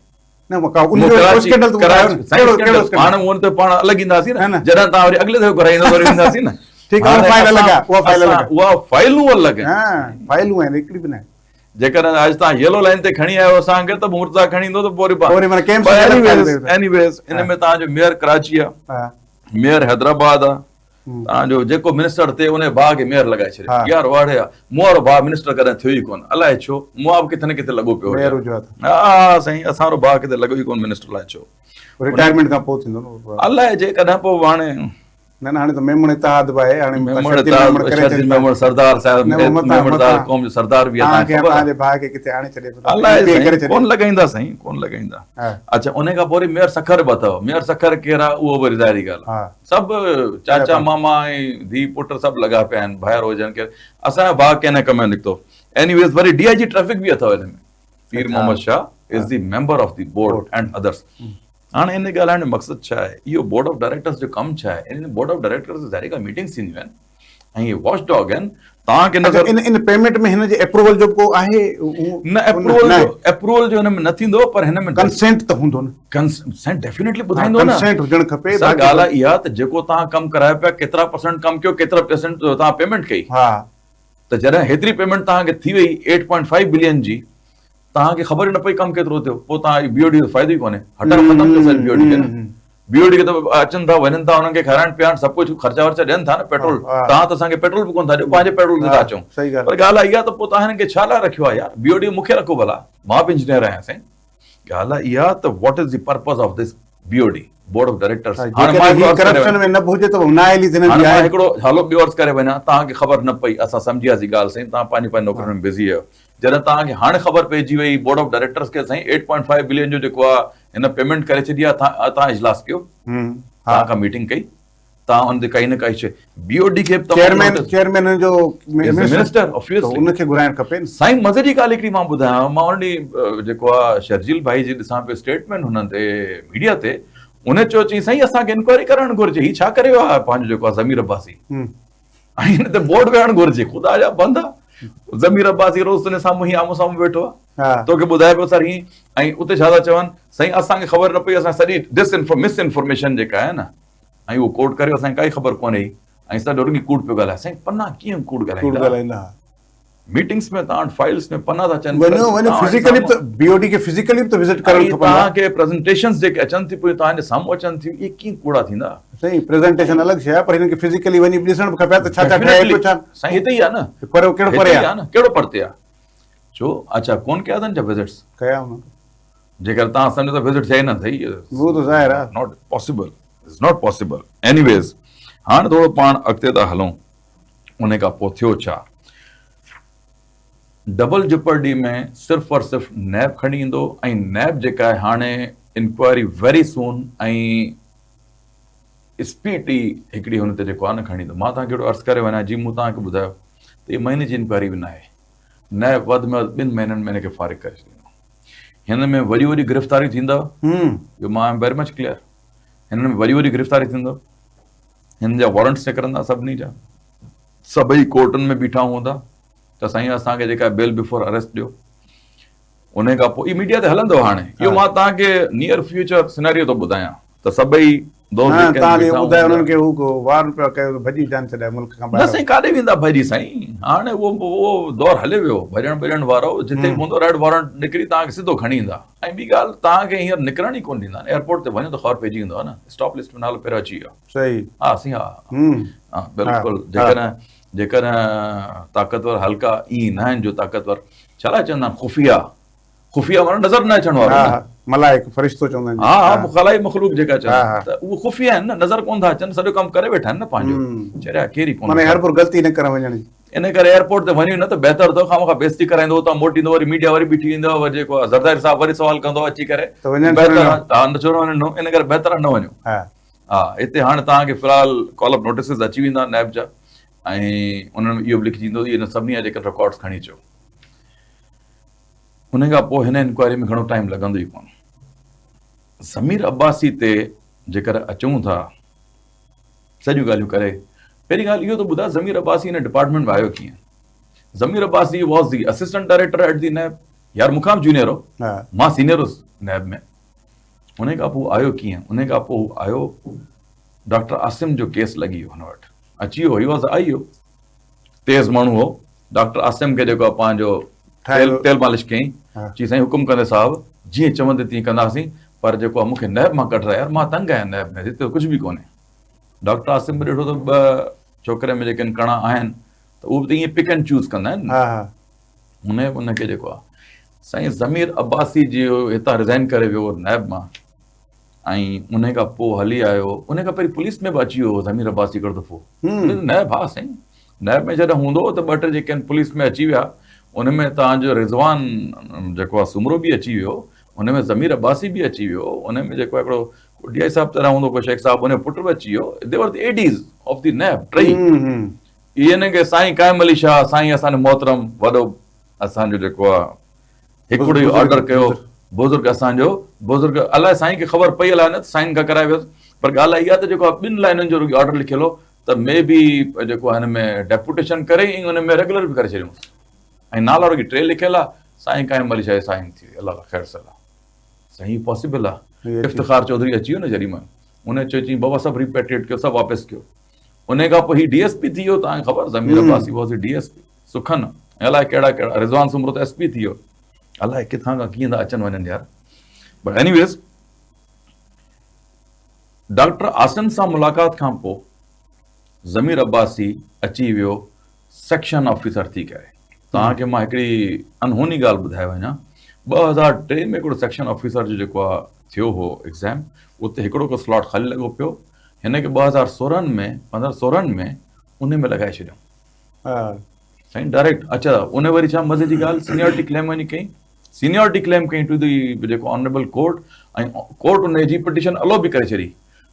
نه مڪا ان جو اسڪينڊل ته ٻڌايو نه ڪهڙو ڪهڙو اسڪينڊل پاڻ اون ته پاڻ الڳ اينداسين نه جڏهن توهان وري اڳلي دفعي گهرائيندو وري اينداسين نه ٺيڪ آهي فائل الڳ آهي اها فائل الڳ آهي اها فائلون الڳ آهن ها فائلون آهن هڪڙي به نه جيڪڏهن اڄ توهان يلو لائن تي کڻي آيو اسان کي ته مرتضيٰ کڻي ايندو ته پوء وري معنيٰ ڪيمپ ايني ويز ان ۾ توهان جو ميئر ڪراچي آهي ميئر حيدرآباد آهي توهان جو جيڪو منسٽر ٿئي ان ڀاء کي ميئر لڳائي ڇڏي يار واڙي آ مون وارو ڀاء منسٽر ڪڏهن ٿيو ئي ڪونه الائي ڇو مون وارو به ڪٿي نه ڪٿي لڳو پيو هجي ها سائين اسان وارو ڀاء ڪٿي لڳو ئي ڪونه منسٽر الائي ڇو رٽائرمينٽ کان پوء ٿيندو نه الائي جي ڪڏهن پوء هاڻي نه نه هاڻي ته ميمڻ اتحاد به آهي هاڻي ميمڻ اتحاد شرجيل ميمڻ سردار صاحب ميمڻ اتحاد قوم جو سردار به آهي توهان جي ڀاء کي ڪٿي آڻي ڇڏي الائي ڪونه لڳائيندا سائين ڪونه لڳائيندا اڇا ان کان پوء وري ميئر سکر به اٿو ميئر سکر ڪير آهي اهو به ظاهري ڳالهه آهي سڀ چاچا ماما ۽ ڌي پٽ سڀ لڳا پيا آهن ڀائر هجن ڪير اسان جو ڀاء ڪنهن ڪم جو نڪتو ايني ويز وري ڊي I جي ٽريفڪ به اٿو ان ۾ Pir Muhammad Shah is the member of the board and others هاڻي ان ڳالهائڻ جو مقصد ڇا آهي اهو بورڊ آف ڊائريڪٽرز جو ڪم ڇا آهي ان بورڊ آف ڊائريڪٽرز ظاهري ڳالهه ميٽنگس ٿينديون آهن ۽ اهي واچ ڊاگ آهن توهان کي نظر ان ان پيمينٽ ۾ هن جي اپروول جو ڪو آهي نه اپروول جو اپروول جو هن ۾ نه ٿيندو پر هن ۾ ڪنسينٽ ته هوندو نه ڪنسينٽ ڊيفينيٽلي ٻڌائيندو نه ڪنسينٽ هجڻ کپي سر ڳالهه اها ته جيڪو توهان ڪم ڪرايو پيا ڪيترا پرسنٽ ڪم ڪيو ڪيترا پرسنٽ توهان پيمينٽ ڪئي ها ته جڏهن هيتري پيمينٽ توهان کي ٿي وئي 8.5 بلين جي توهان کي خبر ئي نه پئي ڪم ڪيترو ٿيو پوء توهان بي او ڊي جو فائدو ئي ڪونهي هٽائو ختم ڪيو سر بي او ڊي کي نه بي او ڊي کي ته اچن ٿا وڃن ٿا انهن کي کارائڻ پيارڻ سڀ ڪجهه خرچا ورچا ڏين ٿا نه پيٽرول توهان ته اسان کي پيٽرول به ڪونه ٿا ڏيو پنهنجي پيٽرول تي ٿا اچون پر ڳالهه اها ته پوء توهان هنن کي ڇا لاء رکيو آهي يار بي او ڊي مون کي رکو ڀلا مان به انجنيئر آهيان سائين ڳالهه اها ته what is the purpose of this B O D board of directors هاڻي مان هڪڙو ڪرپشن ۾ نه به هجي ته نااهلي ته هنن جي آهي هڪڙو هلو ٻيو عرض ڪري وڃان توهان کي خبر نه پئي اسان سمجهي وياسين ڳالهه سائين توهان پنهنجي پنهنجي نوڪرين ۾ بزي آهيو جڏهن توهان کي هاڻي خبر پئجي وئي بورڊ آف ڊائريڪٽرز کي سائين 8.5 بلين جو جيڪو آهي هن پيمينٽ ڪري ڇڏي آهي توهان اجلاس ڪيو توهان کان ميٽنگ ڪئي. توهان ان تي ڪائي نه ڪائي شيء بي او ڊي کي به تمام چيئرمين چيئرمين جو منسٽر آبويسلي ان کي گهرائڻ کپي نه. سائين مزي جي ڳالهه هڪڙي مان ٻڌايان مان ان ڏينهن جيڪو آ شرجيل ڀائي جي ڏسان پيو اسٽيٽمينٽ هنن تي ميڊيا تي ان چيو چئي سائين اسان کي انڪوائري ڪرائڻ گهرجي هي ڇا ڪري ويو آ پنهنجو جيڪو آ ضمير عباسي ۽ هن تي بورڊ ويهڻ گهرجي خدا جا بندا ضمير عباسي روز تنهنجي سامهون هي آمهون سامهون ويٺو آ توکي ٻڌائي پيو سر هي ۽ اتي ڇا ٿا چون سائين اسان کي خبر نه پئي اسان سڄي ڊس مس انفارميشن جيڪا آهي نه ۽ اهو ڪوٽ ڪريو اسان کي ڪائي خبر ڪونهي ۽ سڄو رڳي ڪوڙ پيو ڳالهائي سائين پنا ڪيئن ڪوڙ ڳالهائيندا ميٽنگس ۾ توهان وٽ فائلز ۾ پنا ٿا اچن وڃو وڃو فزيڪلي به بي او ڊي کي فزيڪلي به ته وزٽ ڪرڻ کپندو توهان کي پريزنٽيشنز جيڪي اچن ٿيون پيون توهان جي سامهون اچن ٿيون اهي ڪيئن ڪوڙا ٿيندا سائين پريزنٽيشن الڳ شيء آهي پر هنن کي فزيڪلي وڃي ڏسڻ به کپي ته ڇا ڇا ٺهي پيو ڇا سائين هتي ئي آهي نه پر ڪهڙو پري آهي نه ڪهڙو پرتي آهي ڇو اڇا ڪون ڪيا اٿن ڇا وزٽس ڪيا هوندا جيڪر توهان سمجهو ته وزٽ ٿيا ئي نه اٿئي اهو ته ظاهر آهي not possible it's not possible anyways هاڻ ٿورو پاڻ اڳتي ٿا هلون ان کان پوء ٿيو ڇا؟ ڊبل جپرڊي ۾ صرف اور صرف نيب کڻي ايندو ۽ نيب جيڪا آهي هاڻي انڪوائري ويري سون ۽ اسپيڊ ئي هڪڙي هن تي جيڪو آهي نه کڻي ايندو. مان توهان کي هڪڙو عرض ڪري وڃان جي مون توهان کي ٻڌايو ته هي مهيني جي انڪوائري به ناهي. نيب وڌ ۾ وڌ ٻن مهينن ۾ هن کي فارغ ڪري ڇڏيندو. هن ۾ وڏيون وڏيون گرفتاريون ٿيندو اهو مان ايم ويري مچ ڪليئر هن ۾ وڏيون وڏيون گرفتاريون ٿيندو. هن جا وارنٽس نڪرندا سڀني جا سڀئي ڪورٽن ۾ بيٺا هوندا ته سائين اسان کي جيڪا بيل بفور اريسٽ ڏيو ان کان پوء ميڊيا تي هلندو هاڻي اهو مان توهان کي نيئر فيوچر سيناريو ٿو ٻڌايان ته سڀئي دوست جيڪي توهان کي ٻڌايو انهن کي هو ڪو وارن پيا ڪيو ته ڀڄي جان ڇڏائي ملڪ کان ٻاهر نه سائين ڪاڏي ويندا ڀڄي سائين هاڻي اهو اهو دور هلي ويو ڀڄڻ ڀڄڻ وارو جتي به هوندو ريڊ وارنٽ نڪري توهان کي سڌو کڻي ايندا ۽ ٻي ڳالهه توهان کي هينئر نڪرڻ ئي ڪونه ڏيندا ايئرپورٽ تي وڃو ته خبر پئجي ويندو نه اسٽاپ لسٽ ۾ نالو پهريون اچي ويو صحيح ها سائين ها ها بلڪل جيڪڏهن جيڪڏهن طاقتور حلقا ائين نه آهن جو طاقتور ڇا لاء چوندا آهن خفيه خفيه معنيٰ نظر نه اچڻ وارو ها ملائڪ فرشتو چوندا آهن ها ها خلائي مخلوق جيڪا چوندا آهن ته اهو خفيه آهن نه نظر ڪونه ٿا اچن سڄو ڪم ڪري ويٺا آهن نه پنهنجو چريا ڪير ئي ڪونه معنيٰ هربر غلطي نه ڪرڻ وڃڻ جي ان ڪري ايئرپورٽ تي وڃو نه ته بهتر اٿو خامخواه بيعزتي ڪرائيندو اتان موٽي ايندو وري ميڊيا وري بيٺي ايندو وري جيڪو زرداري صاحب وري سوال ڪندو اچي ڪري ته وڃڻ بهتر آهي ها نه ڇو نه وڃڻ ان ڪري بهتر آهي نه وڃو ها ها هتي هاڻي توهان کي في الحال ڪال اپ نوٽيسز اچي ويندا نيب جا ۽ انهن ۾ اهو به لکجي ايندو ته سڀني جا جيڪي رڪارڊس کڻي اچو ان کان پوء هن انڪوائري ۾ گهڻو ٽائيم لڳندو ئي ڪونه ضمير عباسي تي جيڪر اچون ٿا سڄيون ڳالهيون ڪري پهرين ڳالهه اهو ته ٻڌاء ضمير عباسي هن ڊپارٽمينٽ ۾ آيو ڪيئن؟ Zameer Abbasi was the assistant director at the NAB يار مون کان به جونيئر هو مان سينيئر هوس نيب ۾ ان کان پوء آيو ڪيئن ان کان پوء آيو ڊاڪٽر عاصم جو ڪيس لڳي ويو هن وٽ اچي ويو هي واز I او تيز ماڻهو هو ڊاڪٽر عاصم کي جيڪو پنهنجو تيل تيل مالش ڪيائين چي سائين حڪم ڪندي صاحب جيئن چوندي تيئن ڪنداسين پر جيڪو مون کي نيب مان ڪڍرائي يار مان تنگ آهيان نيب ۾ هتي ڪجهه به ڪونهي ڊاڪٽر عاصم به ڏٺو ته ٻه ڇوڪري ۾ جيڪي ڪڻا آهن ته اهو به ته ائين پڪ اينڊ چوز ڪندا آهن نه هن ان کي جيڪو آهي سائين ضمير عباسي جي هتان ريزائن ڪري ويو نيب مان ۽ ان کان پوء هلي آيو ان کان پهرين پوليس ۾ به اچي ويو ضمير عباسي هڪڙو دفعو نيب ها سائين نيب ۾ جڏهن هوندو هو ته ٻه ٽي جيڪي آهن پوليس ۾ اچي ويا ان ۾ توهان جو رضوان جيڪو آهي سومرو به اچي ويو ان ۾ ضمير عباسي به اچي ويو ان ۾ جيڪو هڪڙو ڊي I صاحب ته نه هوندو ڪو شيخ صاحب ان جو پٽ به اچي ويو they were the A Ds of the NAB ٽئي اهي کي سائين قائم علي شاهه سائين اسان جو محترم وڏو اسان جو جيڪو آهي هڪڙو ئي آرڊر ڪيو بزرگ اسان جو بزرگ الائي سائين کي خبر پئي الائي نه سائين کان ڪرائي ويس پر ڳالهه اها ته جيڪو ٻن لائنن جو رڳو آرڊر لکيل هو ته مي بي جيڪو هن ۾ ڊيپوٽيشن ڪري ۽ ان ۾ ريگولر به ڪري ڇڏيونس ۽ نالا رڳي ٽي لکيل آ سائين قائم علي شاهه سائين ٿي وئي الله خير صلاح سائين پاسيبل آ افتخار چوڌري اچي ويو نه جڏي مهل ان چيو چي بابا سڀ ريپيٽريٽ ڪيو سڀ واپس ڪيو ان کان پوء هي ڊي ايس پي ٿي ويو تان خبر Zameer Abbasi was D S P سکن ۽ الائي ڪهڙا ڪهڙا رضوان سومرو ته ايس پي ٿي ويو الائي ڪٿان کان ڪيئن ٿا اچن وڃن يار but anyways doctor Asim سان ملاقات کان پوء ضمير عباسي اچي ويو سيڪشن آفيسر ٿي ڪري توهان کي مان هڪڙي انهوني ڳالهه ٻڌائي وڃان 2003 ۾ هڪڙو سيڪشن آفيسر جو جيڪو آ ٿيو هو ايگزام اتي هڪڙو ڪو سلاٽ خالي لڳو پيو هن کي 2016 ۾ 15 16 ۾ ان ۾ لڳائي ڇڏيو سائين ڊائريڪٽ اچا ان وري ڇا مزي جي ڳالهه سينيورٽي ڪليم وڃي ڪئي سينيورٽي ڪليم ڪئي ٽو the جيڪو آنريبل ڪورٽ ۽ ڪورٽ ان جي پٽيشن الو به ڪري ڇڏي.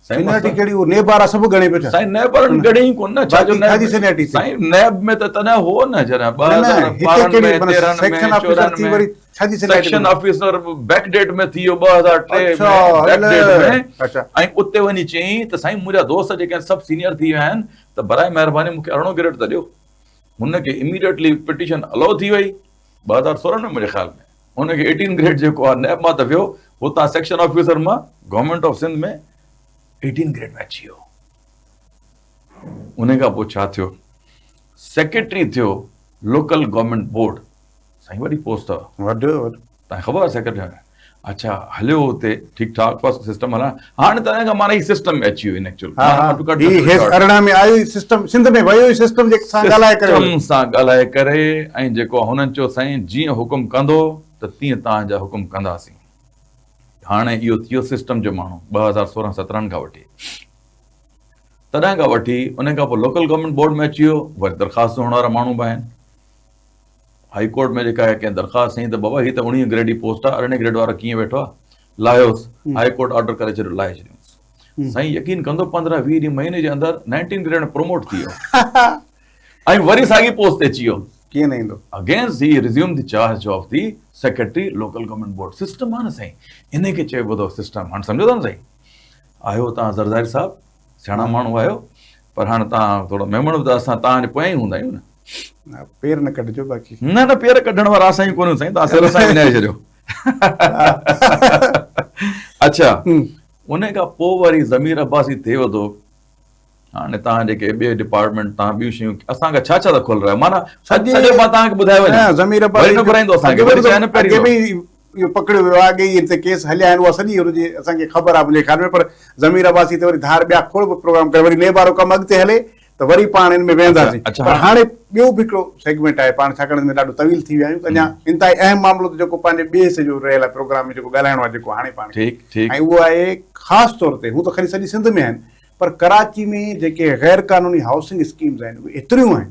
سينيارٽي ڪهڙي هو نيب وارا سڀ ڳڻي پيو ڇا؟ سائين نيب وارن ڳڻي ئي ڪونه نه ڇا جو نيب جي سينيارٽي سائين نيب ۾ ته تڏهن هو نه جڏهن 2012 ۾ 13 ۾ 14 ۾ وري ڇا جي seniority section officer back date ۾ ٿي ويو 2003 ۾ بيڪ ڊيٽ ۾ ۽ اتي وڃي چيائين ته سائين منهنجا دوست جيڪي آهن سڀ سينيئر ٿي ويا آهن ته برائي مهرباني مون کي 18 گريڊ ته ڏيو. هن کي اميڊيٽلي پٽيشن الائو ٿي وئي 2016 ۾ منهنجي خيال ۾ هن کي 18 گريڊ جيڪو آهي نيب مان ته ويو هتان سيڪشن آفيسر مان گورنمينٽ آف سنڌ ۾ 18 گريڊ ۾ اچي ويو. ان کان پوء ڇا ٿيو سيڪريٽري ٿيو لوڪل گورنمينٽ بورڊ سائين وڏي پوسٽ اٿو وڏو وڏو تان خبر آهي سيڪريٽري اڇا هليو اتي ٺيڪ ٺاڪ بس سسٽم هلائڻ هاڻي تڏهن کان معنيٰ هي سسٽم ۾ اچي ويو ايڪچوئل هي هي 18 ۾ آيو سسٽم سنڌ ۾ ويو سسٽم جي سان ڳالهائي ڪري سسٽم سان ڳالهائي ڪري ۽ جيڪو هنن چيو سائين جيئن حڪم ڪندو ته تيئن توهان جا حڪم ڪنداسين هاڻي اهو ٿيو سسٽم جو ماڻهو 2016 17 کان وٺي تڏهن کان وٺي ان کان پوء لوڪل گورنمينٽ بورڊ ۾ اچي ويو وري درخواستون هڻڻ وارا ماڻهو به آهن هائي ڪورٽ ۾ جيڪا آهي ڪنهن درخواست هنئي ته بابا هي ته اوڻيهه گريڊ جي پوسٽ آهي ارڙهين گريڊ وارو ڪيئن ويٺو آهي لاهيوس هائي ڪورٽ آرڊر ڪري ڇڏيو لاهي ڇڏيونس سائين يقين ڪندو پندرهن ويهه ڏينهن مهيني جي اندر نائنٽين گريڊ ۾ پروموٽ ٿي ويو ۽ وري ساڳي پوسٽ تي اچي ويو ڪيئن نه ايندو against he resume the charge of the secretary local government board system آهي نه سائين ان کي چئبو اٿو سسٽم هاڻي سمجهو ٿا نه سائين آهيو تان زرداري صاحب سياڻا ماڻهو آهيو پر هاڻي تان ٿورو ميمڻ به ته اسان تان جي پويان ئي هوندا آهيون نه. نه پير نه ڪڍجو باقي. نه نه پير ڪڍڻ وارا اسان ئي ڪونهيون سائين تان سر سان وڃائي ڇڏيو. اڇا ان کان پوء وري ضمير عباسي ٿئي وڌو هاڻي تان جيڪي ٻئي ڊپارٽمينٽ تان ٻيون شيون اسان کان ڇا ڇا ٿا کولرايو معنيٰ سڄو مان تان کي ٻڌايو وڃان ضمير عباسي وري نه گهرائيندو اسان کي وري چاهي نه پهرين اهو پڪڙيو ويو آهي، اڳي ئي هن تي ڪيس هليا آهن، اها سڄي هن جي اسان کي خبر آهي منهنجي خيال ۾ پر ضمير عباسي تي وري ڌار ٻيا کوڙ به پروگرام ڪري وري نيب وارو ڪم اڳتي هلي ته وري پاڻ ان ۾ ويهنداسين پر هاڻي ٻيو به هڪڙو سيگمينٽ آهي پاڻ ڇاڪاڻ ان ۾ ڏاڍو طويل ٿي ويا آهيون ته اڃا انتهائي اهم معاملو ته جيڪو پنهنجي ٻئي حصي جو رهيل آهي پروگرام ۾ جيڪو ڳالهائڻو آهي جيڪو هاڻي پاڻ کي ۽ اهو آهي خاص طور تي هو ته کڻي سڄي سنڌ ۾ آهن پر ڪراچي ۾ جيڪي غير قانوني هائوسنگ اسڪيمز آهن اهي ايتريون آهن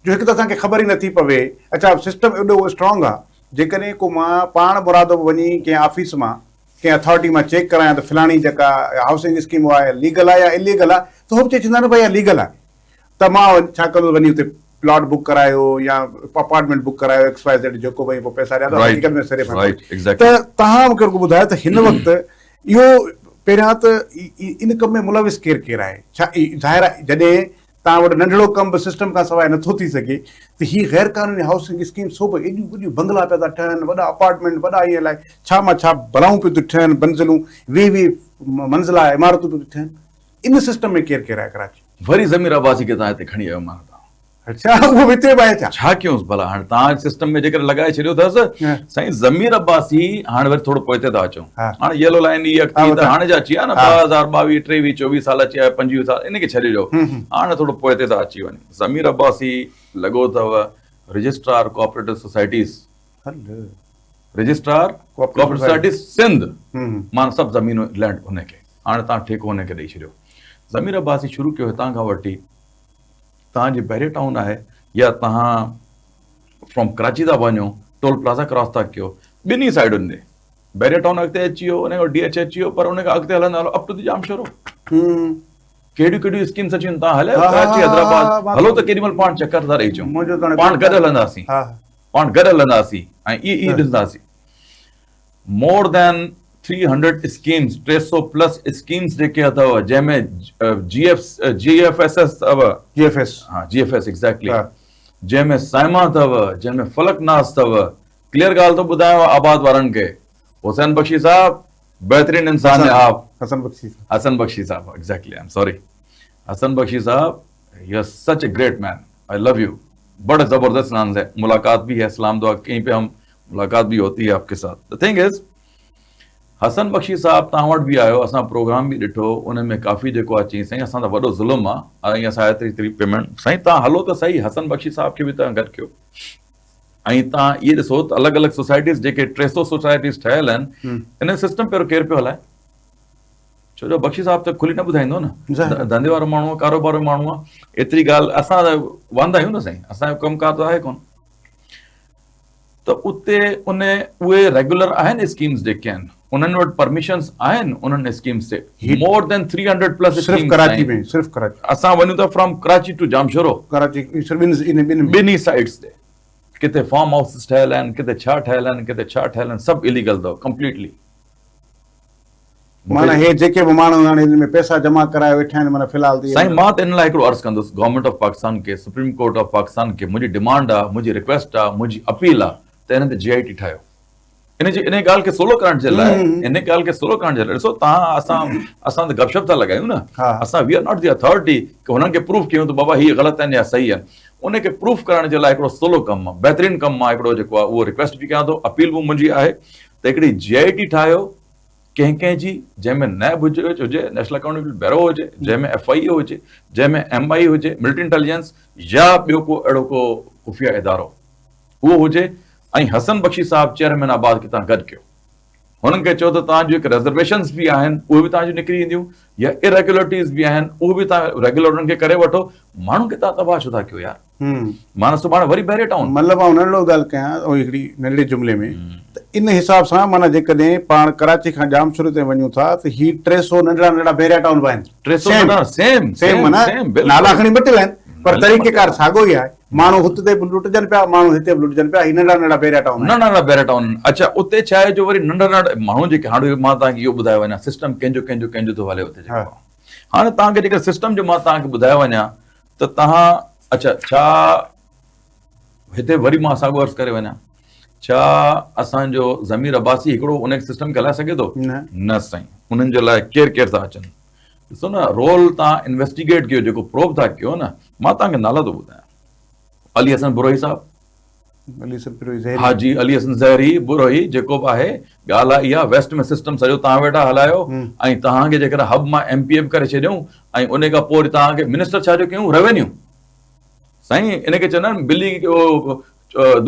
جو هڪ ته اسان کي خبر ئي نٿي پوي اڇا سسٽم ايڏو اسٽرانگ آهي جيڪڏهن ڪو مان پاڻ مرادو به وڃي ڪنهن آفيس مان ڪنهن اٿارٽي مان چيڪ ڪرايان ته فلاڻي جيڪا هائوسنگ اسڪيم اها ليگل آهي يا اليگل آهي ته هو به چئي ڇڏيندا نه ڀائي اها ليگل آهي ته مان ڇا ڪندس وڃي اتي پلاٽ بڪ ڪرايو يا اپارٽمينٽ بڪ ڪرايو ايڪس واء زيڊ جيڪو به پوء پئسا ڏيان ته حقيقت ۾ صرف ته توهان مون کي رڳو ٻڌايو ته هن وقت اهو پهريان ته ان ڪم ۾ ملوث ڪير ڪير آهي ڇا ظاهر آهي جڏهن توهان وٽ ننڍڙو ڪم به سسٽم کان سواء نٿو ٿي سگهي ته هي غير قانوني هائوسنگ اسڪيم سو به ايڏيون وڏيون بنگلا پيا ٿا ٺهن وڏا اپارٽمينٽ وڏا ائين الائي ڇا مان ڇا بلائون پيون ٿيون ٺهن منزلون 20 20 منزلا عمارتون پيون ٿيون ٺهن ان سسٽم ۾ ڪير ڪير آهي ڪراچي. وري ضمير عباسي کي توهان هتي کڻي آيو معنيٰ توهان. اڇا اهو به هتي به آهي ڇا؟ ڇا ڪيونس ڀلا هاڻي توهان سسٽم ۾ جيڪڏهن لڳائي ڇڏيو اٿس سائين ضمير عباسي هاڻي وري ٿورو پوئتي ٿا اچون هاڻي يلو لائين هي اڳتي ته هاڻي جا اچي ويا نه 2022 23 24 سال اچي ويا 25 سال ان کي ڇڏي ڏيو هاڻي ٿورو پوئتي ٿا اچي وڃون ضمير عباسي لڳو اٿو registrar cooperative societies registrar cooperative societies Sindh مان سڀ زمينون لينڊ ان کي هاڻي تان ٺيڪو ان کي ڏئي ڇڏيو ضمير عباسي شروع ڪيو هتان کان وٺي توهان جي بحريه ٽائون آهي يا توهان فرام ڪراچي ٿا وڃو ٽول پلازا ڪراس ٿا ڪيو ٻنهي سائيڊن تي بحريه ٽائون اڳتي اچي ويو ان کان ڊي ايڇ اچي ويو پر ان کان اڳتي هلندا هلو اپ ٽو the Jamshoro ڪهڙيون ڪهڙيون اسڪيمس اچي ويون توهان هليا ڪراچي حيدرآباد هلو ته ڪيڏي مهل پاڻ چڪر ٿا ڏئي اچون پاڻ گڏ هلنداسين پاڻ گڏ هلنداسين ۽ اهي اهي ڏسنداسين مور دين 300 اسڪيمز 300 پلس اسڪيمز جيڪي اٿو جنهن ۾ G F G F S S اٿو جي ايف ايس ها جي ايف ايس ايگزيڪٽلي جنهن ۾ سائما اٿو جنهن ۾ فلڪ ناز اٿو ڪليئر ڳالهه ٿو ٻڌايان آباد وارن کي حسين بخشي صاحب بهترين انسان ہے آپ حسن بخشي حسن بخشي صاحب exactly I am sorry Hassan Bakhshi صاحب you are such a great man I love you بڑے زبردست انسان ہے ملاقات بھی ہے سلام دعا کہیں پہ ہم ملاقات به هوتي هي آپ ڪي ساٿ the thing از حسن بخشي صاحب توهان وٽ به آيو اسان پروگرام به ڏٺو ان ۾ ڪافي جيڪو آ چئي سائين اسان ته وڏو ظلم آ ۽ اسان ايتري ايتري پيمنٽ سائين توهان هلو ته سهي حسن بخشي صاحب کي به توهان گڏ ڪيو ۽ توهان اهي ڏسو ته الڳ الڳ سوسائٽيز جيڪي 300 سوسائٽيز ٺهيل آهن ان سسٽم پهريون ڪير پيو هلائي ڇو جو بخشي صاحب ته کلي نه ٻڌائيندو نه ڌنڌي وارو ماڻهو آ ڪاروبار وارو ماڻهو آ ايتري ڳالهه اسان واندا آهيون نه سائين اسان جو ڪم ڪار ته آهي ڪونه ته اتي ان اهي ريگيولر آهن اسڪيمز جيڪي آهن انهن وٽ پرميشنز آهن انهن اسڪيمز تي مور دين 300 پلس صرف ڪراچي ۾ صرف ڪراچي اسان وڃون ٿا فرام ڪراچي ٽو ڄامشورو ڪراچي صرف ٻن ٻنهي سائيڊز تي ڪٿي فارم هائوسز ٺهيل آهن ڪٿي ڇا ٺهيل آهن ڪٿي ڇا ٺهيل آهن سڀ اليگل اٿو ڪمپليٽلي. معنيٰ هي جيڪي به ماڻهو هاڻي هن ۾ پئسا جمع ڪرائي ويٺا آهن معنيٰ في الحال ته سائين مان ته ان لاء هڪڙو عرض ڪندس گورنمينٽ آف پاڪستان کي سپريم ڪورٽ آف پاڪستان کي منهنجي ڊمانڊ آ منهنجي رڪويسٽ آ منهنجي اپيل آ ته انهن تي جي آء ٽي ٺاهيو ان جي ان ڳالهه کي سولو ڪرڻ جي لاء ان ڳالهه کي سولو ڪرڻ جي لاء ڏسو تهان اسان اسان ته گپ شپ ٿا لڳايون نه اسان we are not the authority ڪي هنن کي پروف ڪيون ته بابا هي غلط آهن يا صحيح آهن ان کي پروف ڪرڻ جي لاء هڪڙو سولو ڪم آ بهترين ڪم مان هڪڙو جيڪو آ اهو رڪويسٽ به ڪيان ٿو اپيل به منهنجي آهي ته هڪڙي جي آء ٽي ٺاهيو ڪنهن ڪنهن جي جنهن ۾ نيب هجي هجي نيشنل اڪائونٽيبلٽي بيورو هجي جنهن ۾ ايف I اي هجي جنهن ۾ ايم I هجي ملٽري انٽيليجنس يا ٻيو ڪو اهڙو ڪو خفيه ادارو اهو هجي ۽ حسن بخشي صاحب چيئرمين آباد کي تان گڏ ڪيو هنن کي چئو ته توهان جون هڪ ريزرويشنز به آهن اهي به توهان جون نڪري اينديون يا اريگيولرٽيز به آهن اهو به توهان ريگيولر انهن کي ڪري وٺو ماڻهن کي توهان تباهه ڇو ٿا ڪيو يار معنيٰ سڀاڻي وري بحريا ٽائون. مطلب آئون ننڍڙو ڳالهه ڪيان هڪڙي ننڍڙي جملي ۾ ته ان حساب سان معنيٰ جيڪڏهن پاڻ ڪراچي کان ڄامشوري تائين وڃون ٿا ته هي 300 ننڍڙا ننڍڙا بحريا ٽائون به آهن. 300 ننڍڙا سيم سيم معنيٰ نالا کڻي مٽيل آهن پر طريقيڪار ساڳيو ئي آهي. ماڻهو هت تي به لٽجن پيا ماڻهو هتي به لٽجن پيا هي ننڍڙا ننڍڙا بحريا ٽائون آهن. ننڍڙا ننڍڙا بحريا ٽائون آهن. اڇا اتي ڇا آهي جو وري ننڍڙا ننڍڙا ماڻهو جيڪي هاڻي مان توهان کي اهو ٻڌايو وڃان سسٽم ڪنهن جو ڪنهن جو ڪنهن جو ٿو هلي اتي جيڪو هاڻي توهان کي جيڪر سسٽم جو مان توهان کي ٻڌايو وڃان ته توهان اڇا ڇا هتي وري مان ساڳو عرض ڪري وڃان ڇا اسان جو ضمير عباسي هڪڙو ان سسٽم کي هلائي سگهي ٿو نه سائين انهن جي لاء ڪير ڪير ٿا اچن ڏسو نه رول تان انويسٽيگيٽ ڪيو جيڪو پروب ٿا ڪيو نه مان توهان کي نالا ٿو ٻڌايان علي حسن بروهي صاحب علي حسن بروهي زهري حاجي علي حسن زهري بروهي جيڪو به آهي ڳالهه آهي اها ويسٽ ۾ سسٽم سڄو توهان ويٺا هلايو ۽ توهان کي جيڪڏهن هب مان ايم پي اي به ڪري ڇڏيون ۽ ان کان پوء وري توهان کي منسٽر ڇا جو ڪيون روينيو سائين ان کي چوندا آهن بلي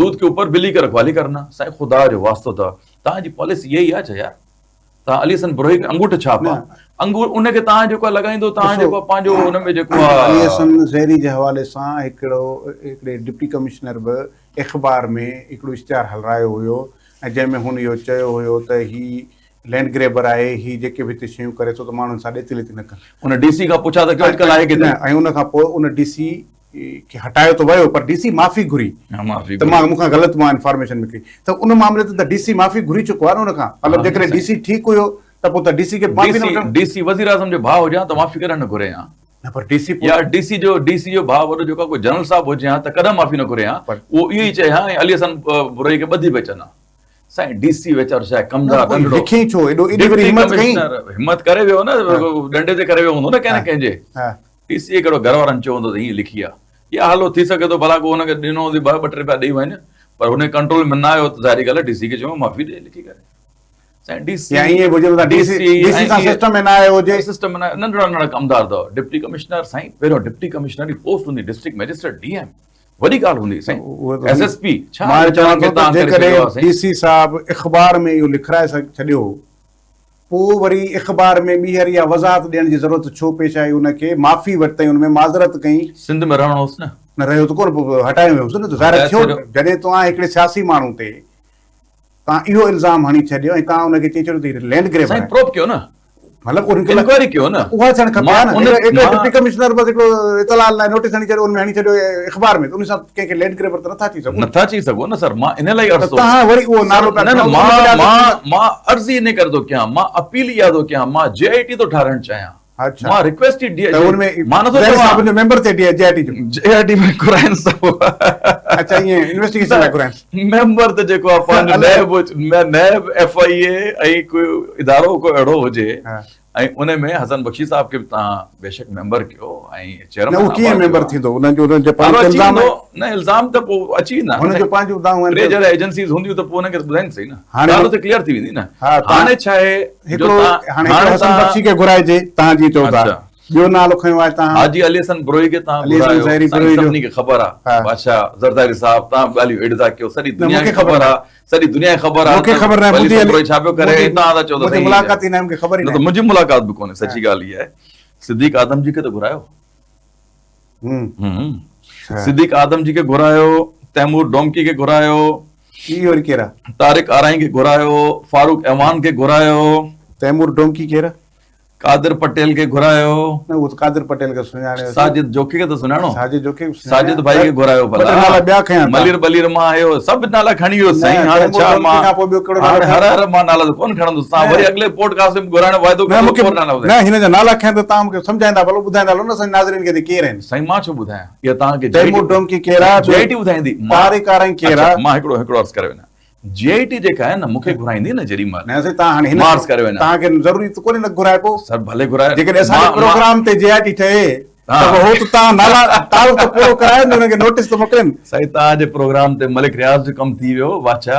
دودھ ڪي اوپر بلي ڪي رکوالي ڪرنا سائين خدا جو واسطو اٿو توهان جي پاليسي اها ئي آهي ڇا يار توهان علي حسن بروهي کي انگوٺ ڇاپ آ انگور ان کي توهان جيڪو لڳائيندو توهان جيڪو پنهنجو ان ۾ جيڪو آ علي حسن زهري جي حوالي سان هڪڙو هڪڙي ڊپٽي ڪمشنر به اخبار ۾ هڪڙو اشتهار هلرايو هيو ۽ جنهن ۾ هن اهو چيو هيو ته هي لينڊ گريبر آهي هي جيڪي به هتي شيون ڪري ٿو ته ماڻهن سان ڏيتي ليتي نه ڪن. ان ڊي سي کان پڇا ته ڪيو اڄڪلهه آهي ڪٿي؟ ۽ ان کان پوء ان ڊي سي کي هٽايو ته ويو پر ڊي سي معافي گهري معافي ته مان مون کان غلط مان انفارميشن نڪري ته ان معاملي تي ته ڊي سي معافي گهري چڪو آهي نه ان کان مطلب جيڪڏهن ڊي سي ٺيڪ هيو ته پوء ته ڊي سي کي معافي نه وٺڻ ڊي سي وزير اعظم جو ڀاء هجي ها ته معافي ڪڏهن نه گهري ها نه پر ڊي سي يا ڊي سي جو ڊي سي جو ڀاء وڏو جيڪو ڪو جنرل صاحب هجي ها ته ڪڏهن معافي نه گهري ها اهو اهو ئي چئي ها ۽ علي حسن بروهي کي ٻڌي پئي چون ها سائين ڊي سي ويچارو ڇا ڪمدار ننڍڙو لکي ڇو ايڏو ايڏي وڏي همت ڪئي همت ڪري ويو نه ڏنڊي تي ڪري ويو هوندو نه ڪنهن نه ڪنهن جي ڊي سي ڪهڙو گهر وارن چيو هوندو ته هيئن لکي آ يا هلو ٿي سگهي ٿو ڀلا ڪو هن کي ڏنو هوندي ٻه ٻه ٽي رپيا ڏئي وڃ پر هن ڪنٽرول ۾ نه آيو ته ظاهري ڳالهه ڊي سي کي چيو معافي ڏي لکي ڪري سائين ڊي سي يا ائين به هجي ته ڊي سي ڊي سي سان سسٽم ۾ نه آيو هجي سسٽم ۾ نه آيو ننڍڙا ننڍڙا ڪمدار اٿو ڊپٽي ڪمشنر سائين پهريون ڊپٽي ڪمشنر جي پوسٽ هوندي ڊسٽرڪٽ مئجسٽريٽ ڊي ايم وڏي ڳالهه هوندي سائين ايس ايس پي ڇا مان چوان ٿو ته جيڪڏهن ڊي سي صاحب اخبار ۾ اهو لکرائي ڇڏيو پوء وري اخبار ۾ ٻيهر اها وضاحت ڏيڻ جي ضرورت ڇو پيش آئي ان کي معافي ورتائين ان ۾ معذرت ڪئي. سنڌ ۾ رهڻو هوس نه. نه رهيو ته ڪونه پوء هٽايو ويو هوس نه ته ظاهر ٿيو جڏهن توهان هڪڙي سياسي ماڻهو تي توهان اهو الزام هڻي ڇڏيو ۽ توهان ان کي چئي ڇڏيو ته هي لينڊ گريبر سائين پروب ڪيو نه. مطلب ان کي انڪوائري ڪيو نه اها ٿيڻ کپي ها نه هڪڙو ڊپٽي ڪمشنر بس هڪڙو اطلاع لاء نوٽيس هڻي ڇڏيو ان ۾ هڻي ڇڏيو اخبار ۾ ته ان سان ڪنهن کي لينڊ گريبر ته نٿا چئي سگهو نٿا چئي سگهو نه سر مان ان لاء عرض ٿو توهان وري اهو نالو پيا نه نه مان مان مان عرض ئي ان ڪري ٿو ڪيان مان اپيل اها ٿو ڪيان مان جي آء ٽي ٿو ٺاهرائڻ چاهيان اڇا مان رڪويسٽ ئي ڊي ته ان ۾ مان نٿو چوان صاحب جو ميمبر ٿئي ڊي جي آء ٽي جو جي آء ٽي ۾ گهرائن سڀ اڇا ائين انويسٽيگيشن لاء گهرائن ميمبر ته جيڪو آ پنهنجو نيب نيب ايف I اي ۽ ڪو ادارو ڪو اهڙو هجي ۽ ان ۾ حسن بخشي صاحب کي به توهان بيشڪ ميمبر ڪيو ۽ چيئرمين نه ڪيئن ميمبر ٿيندو انهن جو انهن جو پنهنجو الزام نه الزام ته پوء اچي ويندا هن جو پنهنجو دانهون ٽي جڏهن ايجنسيز هونديون ته پوء انهن کي ٻڌائين سهي نه ڳالهه ته ڪليئر ٿي ويندي نه هاڻي ڇا آهي هڪڙو هاڻي حسن بخشي کي گهرائجي توهان جيئن چئو ٿا ٻيو نالو کنيو آهي توهان. حاجي علي حسن بروهي کي توهان گهرايو سائين سڀني کي خبر آ بادشاهه زرداري صاحب توهان به ڳالهيون اهڙيون ٿا ڪيو سڄي دنيا کي خبر آ سڄي دنيا کي خبر آ مونکي خبر ناهي علي حسن بروهي ڇا پيو ڪري ۽ توهان ٿا چئو ته منهنجي ملاقات ئي ناهي مونکي خبر ئي ناهي نه ته منهنجي ملاقات به ڪونهي سچي ڳالهه اها آهي صديق آدم جي کي ته گهرايو صديق آدم جي کي گهرايو تيمور ڊومڪي کي گهرايو. اهو وري ڪير آ؟ طارق آرائين کي گهرايو، فاروق اعواڻ کي گهرايو. تيمور ڊونڪي ڪير آ؟ قادر پٽيل کي گهرايو. نه اهو ته قادر پٽيل کي سڃاڻيوسين. ساجد جوکي کي ته سڃاڻو. ساجد جوکي کي سڃاڻيان. ساجد ڀائي کي گهرايو ڀلا. ٻه ٽي نالا ٻيا کنيا تان. ملير بلير مان آيو سڀ نالا کڻي ويو سائين هاڻي ڇا مان هاڻي هر هر مان نالا ته ڪونه کڻندس تان وري اڳلي پوڊ ڪاسٽ ۾ گهرائڻ جو واعدو ڪندو پوء نالا ٻڌائيندس. نه هن جا نالا کنيا ته تان مون کي سمجهائيندا ڀلو ٻڌائيندا هلو نه اسان جي ناظرين کي ته ڪير آهن. سائين مان ڇو ٻڌايان اها توهان کي تيمور ڊومڪي ڪير آ جي آء ٽي ٻڌائيندي. طارق آرائين ڪير آ. اڇا مان هڪڙو هڪڙو عرض ڪري وڃان. جي آء ٽي جيڪا آهي نه مون کي گهرائيندي نه جيڏي مهل نه سائين توهان هاڻي هن مان عرض ڪري وڃان توهان کي ضروري ته ڪونهي نه گهرائي پوء سر ڀلي گهرائي جيڪڏهن اسان جي پروگرام تي جي آء ٽي ٺهي ته پوء هو ته توهان نالا تعارف ته پورو ڪرايو نه انهن کي نوٽيس ته موڪلين. سائين توهان جي پروگرام تي ملڪ رياض جو ڪم ٿي ويو واڇا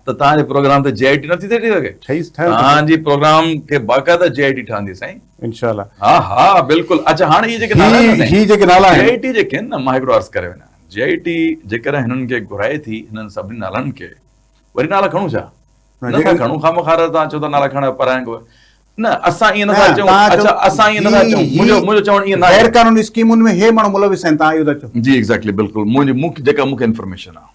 ته توهان جي پروگرام تي جي آء ٽي نٿي ٿي سگهي ٺهي توهان جي پروگرام کي باقاعده جي آء ٽي ٺهندي سائين. انشاء الله. ها ها بلڪل اڇا هاڻي هي جيڪي نالا آهن نه هي جيڪي نالا آهن جي آء ٽي جيڪي آهن نه مان هڪڙو عرض ڪري وڃان جي آء ٽي جيڪڏهن هنن کي گهرائي ٿي هنن سڀني نالن کي وري نالا کڻون ڇا نه ٿا کڻون خامخواه توهان چئو ٿا نالا کڻ پر نه اسان ائين نٿا چئون اڇا اسان ائين نٿا چئون منهنجو منهنجو چوڻ ائين ناهي غير قانوني اسڪيمن ۾ هي ماڻهو ملوث آهن توهان اهو ٿا چئو جي ايگزيڪٽلي بلڪل منهنجي مون کي جيڪا مون کي انفارميشن آهي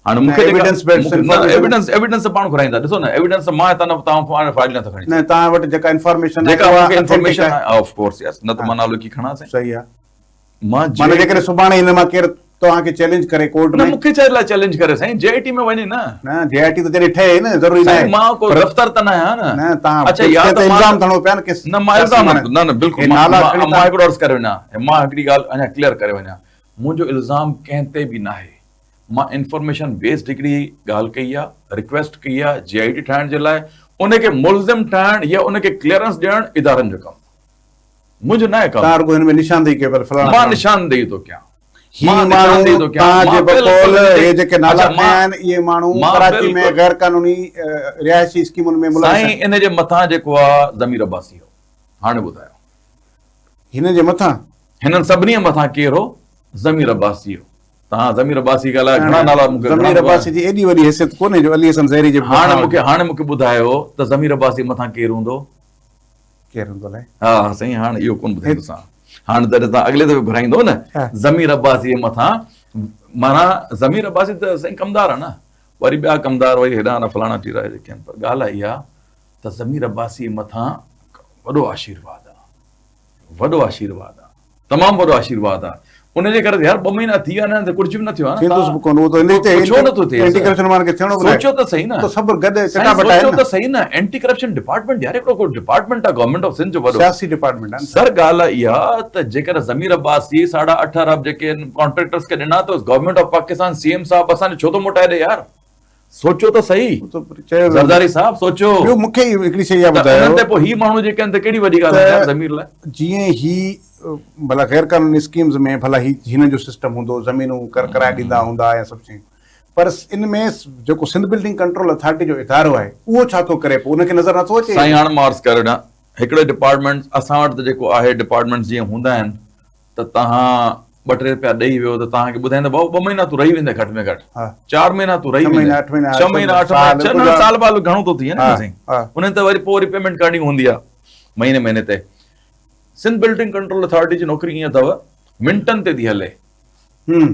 هاڻي مون کي evidence based information evidence evidence پاڻ گهرائيندا ڏسو نه ايويڊنس مان هتان نه توهان پاڻ فائل نه ٿا کڻي نه توهان وٽ جيڪا انفارميشن جيڪا مون کي انفارميشن آهي آف ڪورس يس نه ته مان نالو ڪي کڻان سائين صحيح آهي مان معنيٰ جيڪڏهن سڀاڻي هن مان ڪير توهان کي چئلينج ڪري ڪورٽ ۾ نه مون کي ڇا لاء چئلينج ڪري سائين جي آء ٽي ۾ وڃي نه نه جي آء ٽي ته جڏهن ٺهي نه ضروري نه سائين مان ڪو دفتر ته نه آهيان نه نه توهان اڇا يا ته الزام ٿڻو پيا نه ڪي نه مان الزام نه نه بلڪل مان مان هڪڙو عرض ڪري وڃان مان هڪڙي ڳالهه اڃا ڪليئر ڪري وڃان منهنجو الزام ڪنهن تي به ناهي مان انفارميشن بيسڊ هڪڙي ڳالهه ڪئي آهي رڪويسٽ ڪئي آهي جي آء ٽي ٺاهڻ جي لاء ان کي ملزم ٺاهڻ يا ان کي ڪليئرنس ڏيڻ ادارن جو ڪم منهنجو ناهي ڪم. توهان رڳو هن ۾ نشاندهي ڪيو پر فلاڻا مان نشاندهي ٿو ڪيان. هي ماڻهو توهان جي بقول هي جيڪي نالا کنيا آهن اهي ماڻهو ڪراچي ۾ غير قانوني رهائشي اسڪيمن ۾ ملوث آهن. سائين ان جي مٿان جيڪو آ ضمير عباسي هو. هاڻي ٻڌايو. هن جي مٿان؟ هنن سڀني مٿان ڪير هو؟ ضمير عباسي هو. توهان ضمير عباسي ڳالهايو گهڻا نالا مون کي ضمير عباسي جي ايڏي وڏي حيثيت ڪونهي جو علي حسن زهري جي هاڻي مون کي هاڻي مون کي ٻڌايو ته ضمير عباسي مٿان ڪير هوندو؟ ڪير هوندو الائي؟ ها سائين هاڻ اهو ڪونه ٻڌائيندوسان. هاڻ جڏهن توهان اڳلي دفعي گهرائيندو نه ضمير عباسي جي مٿان معنيٰ ضمير عباسي ته سائين ڪمدار آهي نه وري ٻيا ڪمدار وري هيڏانهن هوڏانهن فلاڻا ٽيرا جيڪي آهن پر ڳالهه اها ته ضمير عباسي جي مٿان وڏو آشيرواد آهي وڏو آشيرواد آهي تمام وڏو آشيرواد آ ان جي ڪري يار ٻه مهينا ٿي ويا نه ته ڪجهه به نه ٿيو آ ٿيندس به ڪونه اهو ته ان تي ڇو نه ٿو ٿئي اينٽي ڪرپشن وارن کي ٿيڻو به ناهي سوچيو ته صحيح نه ته سڀ گڏ چٽا پٽا آهن سوچيو ته صحيح نه اينٽي ڪرپشن ڊپارٽمينٽ يار هڪڙو ڪو ڊپارٽمينٽ آ گورنمينٽ آف سنڌ جو وڏو سياسي ڊپارٽمينٽ آ سر ڳالهه اها ته جيڪڏهن ضمير عباسي ساڍا اٺ ارب جيڪي ڪانٽريڪٽرز کي ڏنا ته government of Pakistan C M صاحب اسان جو ڇو ٿو موٽائي ڏي يار سوچيو ته صحيح زرداري صاحب سوچيو. ٻيو مون کي هڪڙي شيء اها ٻڌايو ته انهن تي پوء هي ماڻهو جيڪي آهن ته ڪهڙي وڏي ڳالهه آهي يار ضمير لاء. جيئن هي ڀلا غير قانوني اسڪيمز ۾ ڀلا هي هنن جو سسٽم هوندو زمينون ڪرائي ڏيندا هوندا يا سڀ شيون پر ان ۾ جيڪو سنڌ بلڊنگ ڪنٽرول اٿارٽي جو ادارو آهي اهو ڇا ٿو ڪري پوء ان کي نظر نٿو اچي. سائين هاڻ مان عرض ڪري ڏيان هڪڙي ڊپارٽمينٽ اسان وٽ ته جيڪو آهي ڊپارٽمينٽس جيئن هوندا آهن ته توهان ٻه ٽي رپيا ڏئي ويو ته توهان کي ٻڌائيندا ڀائو ٻه مهينا تون رهي ويندين گهٽ ۾ گهٽ چار مهينا تون رهي ويندين ڇهه مهينا اٺ مهينا ڇهه نه سال بال گهڻو ٿو ٿي وڃي نه سائين انهن ته وري پوء وري پيمينٽ ڪرڻي هوندي آهي مهيني مهيني تي سنڌ بلڊنگ ڪنٽرول اٿارٽي جي نوڪري ائين اٿو منٽن تي ٿي هلي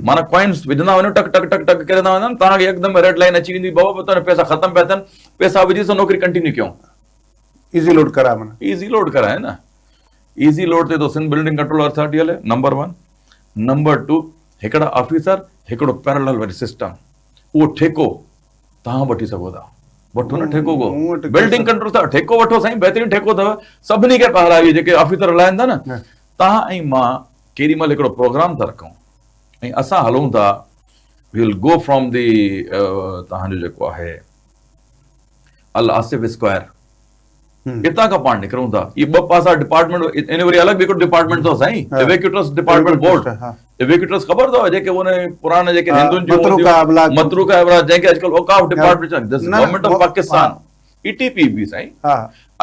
معنيٰ ڪوائنس وجهندا وڃو ٽڪ ٽڪ ٽڪ ٽڪ ڪرندا وڃن توهان کي يڪدم ريڊ لائن اچي ويندي بابا تنهنجا پئسا ختم پيا ٿين پئسا وجهي سو نوڪري ڪنٽينيو ڪيون ايزي لوڊ ڪرائي معنيٰ ايزي لوڊ ڪرائي نه ايزي لوڊ تي ٿو سنڌ بلڊنگ ڪنٽرول اٿارٽي هلي نمبر ون نمبر ٽو هڪڙا آفيسر هڪڙو پيرلل وري سسٽم اهو ٺيڪو توهان وٺي سگهو ٿا وٺو نه ٺيڪو ڪو بلڊنگ ڪنٽرول ٿا ٺيڪو وٺو سائين بهترين ٺيڪو اٿو سڀني کي پهرائي جيڪي آفيسر هلائن ٿا نه توهان ۽ مان ڪيڏي مهل هڪڙو پروگرام ٿا رکون ۽ اسان هلون ٿا V will go from the توهان جو جيڪو آهي الآصف اسڪوائر اتان کان پاڻ نڪرون ٿا اهي ٻه پاسا ڊپارٽمينٽ ان وري الڳ به هڪڙو ڊپارٽمينٽ اٿو سائين ايويڪيوٽرس ڊپارٽمينٽ بورڊ ايويڪيوٽرس خبر اٿو جيڪي ان پراڻا جيڪي هندن جون متروڪا ابلاغ متروڪا ابلاغ جنهن کي اڄڪلهه اوقاف ڊپارٽمينٽ چون this government of Pakistan E T P B سائين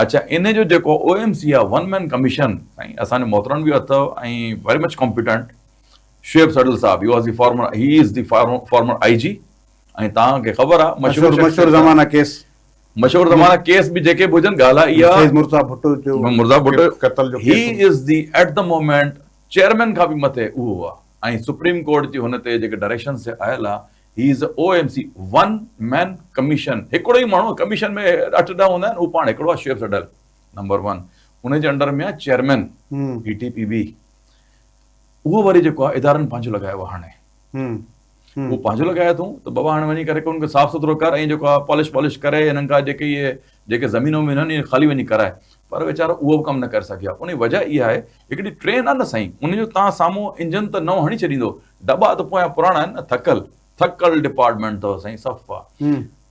اڇا ان جو جيڪو او ايم سي آ ون مين ڪميشن سائين اسان جو محترم به اٿو ۽ ويري مچ ڪمپيٽنٽ شعيب سڊل صاحب he was the former he is the former I G ۽ توهان کي خبر آ مشهور مشهور زمانه ڪيس مشهور زمانه ڪيس به جيڪي به هجن ڳالهه اها سيد مرتضيٰ ڀٽو جو مرتضيٰ ڀٽو قتل جو he is the at the moment chairman کان به مٿي اهو آ ۽ سپريم ڪورٽ جي هن تي جيڪي ڊائريڪشنز آيل آ He is O M C one man commission هڪڙو ئي ماڻهو ڪميشن ۾ اٺ ڏهه هوندا آهن اهو پاڻ هڪڙو آهي شعيب سڊل نمبر ون ان جي انڊر ۾ آهي chairman E T P B اهو وري جيڪو آهي ادارن پنهنجو لڳايو آهي هاڻي اهو پنهنجو لڳايو اٿئون ته بابا هاڻي وڃي ڪري ان کي صاف سٿرو ڪر ۽ جيڪو آهي پالش والش ڪري هنن کان جيڪي اهي جيڪي زمينون ومينون آهن اهي خالي وڃي ڪرائي پر ويچارو اهو به ڪم نه ڪري سگهيو آهي ان جي وجه اها آهي هڪڙي ٽرين آهي نه سائين ان جو تان سامهون انجن ته نئون هڻي ڇڏيندو ڊٻا ته پويان پراڻا آهن نه ٿڪل ٿڪل ڊپارٽمينٽ اٿو سائين صفا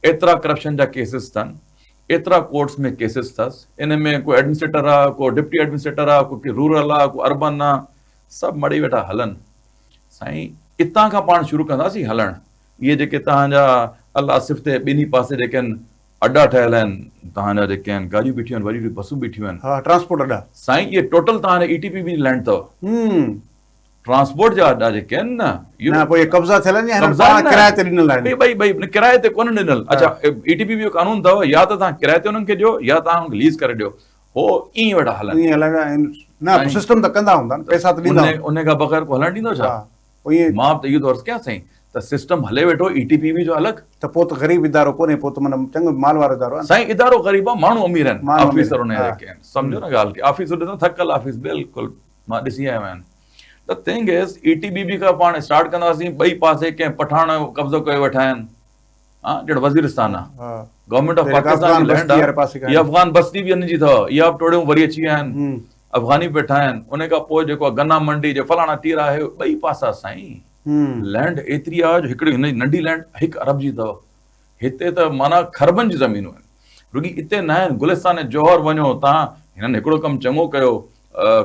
ايترا ڪرپشن جا ڪيسز اٿن ايترا ڪورٽس ۾ ڪيسز اٿس ان ۾ ڪو ايڊمنسٽريٽر آهي ڪو ڊپٽي ايڊمنسٽريٽر آهي ڪو رورل آهي ڪو اربن آهي سڀ مڙئي ويٺا هلن سائين اتان کان پاڻ شروع ڪنداسين هلڻ. اهي جيڪي توهان جا الاصف تي ٻنهي پاسي جيڪي آهن اڏا ٺهيل آهن توهان جا جيڪي آهن گاڏيون بيٺيون آهن وڏيون وڏيون بسون بيٺيون آهن. ها ٽرانسپورٽ اڏا. سائين اهي ٽوٽل توهان جا اي ٽي پي بي جي لينڊ اٿو. ٽرانسپورٽ جا اڏا جيڪي آهن نه. نه پوء اهي قبضا ٿيل آهن يا هنن پاڻ ڪرايي تي ڏنل آهن. ٻئي ٻئي ٻئي ڪرايي تي ڪونه ڏنل. اڇا اي ٽي پي بي جو قانون اٿو يا ته توهان ڪرايي تي انهن کي ڏيو يا توهان انهن کي ليز ڪري ڏيو. هو ائين ويٺا هلن. ائين هلن نه سسٽم ته ڪندا هوندا نه پئسا ته ڏيندا هوندا. ان کان بغير ڪو هلڻ ڏيندو ڇا؟ مان به ته اهو ٿو عرض ڪيان سائين ته سسٽم هلي ويٺو اي ٽي پي بي جو الڳ. ته پوء ته غريب ادارو ڪونهي پوء ته معنيٰ چڱو مال وارو ادارو آهي نه. سائين ادارو غريب آهي ماڻهو امير آهن آفيسر ان جا جيڪي آهن سمجهو نه ڳالهه کي آفيسر ڏسو ٿڪل آفيس بلڪل مان ڏسي آيو آهيان ته thing is E T P B کان پاڻ اسٽارٽ ڪنداسين ٻئي پاسي ڪنهن پٺاڻ قبضو ڪيو ويٺا آهن. ها ڄڻ وزيرستان آ گورنمينٽ آف پاڪستان جي لينڊ آ هي افغان بستي به ان جي اٿو اها به ٽوڙيون وري اچي ويا آهن افغاني به ويٺا آهن ان کان پوء جيڪو آ گنا منڊي جي فلاڻا ٽيرا آهي ٻئي پاسا سائين لينڊ ايتري آ جو هڪڙي هن جي ننڍي لينڊ هڪ ارب جي اٿو هتي ته معنيٰ کربن جون زمينون آهن رڳي اتي نه آهن گلستان جوهر وڃو تان هنن هڪڙو ڪم چڱو ڪيو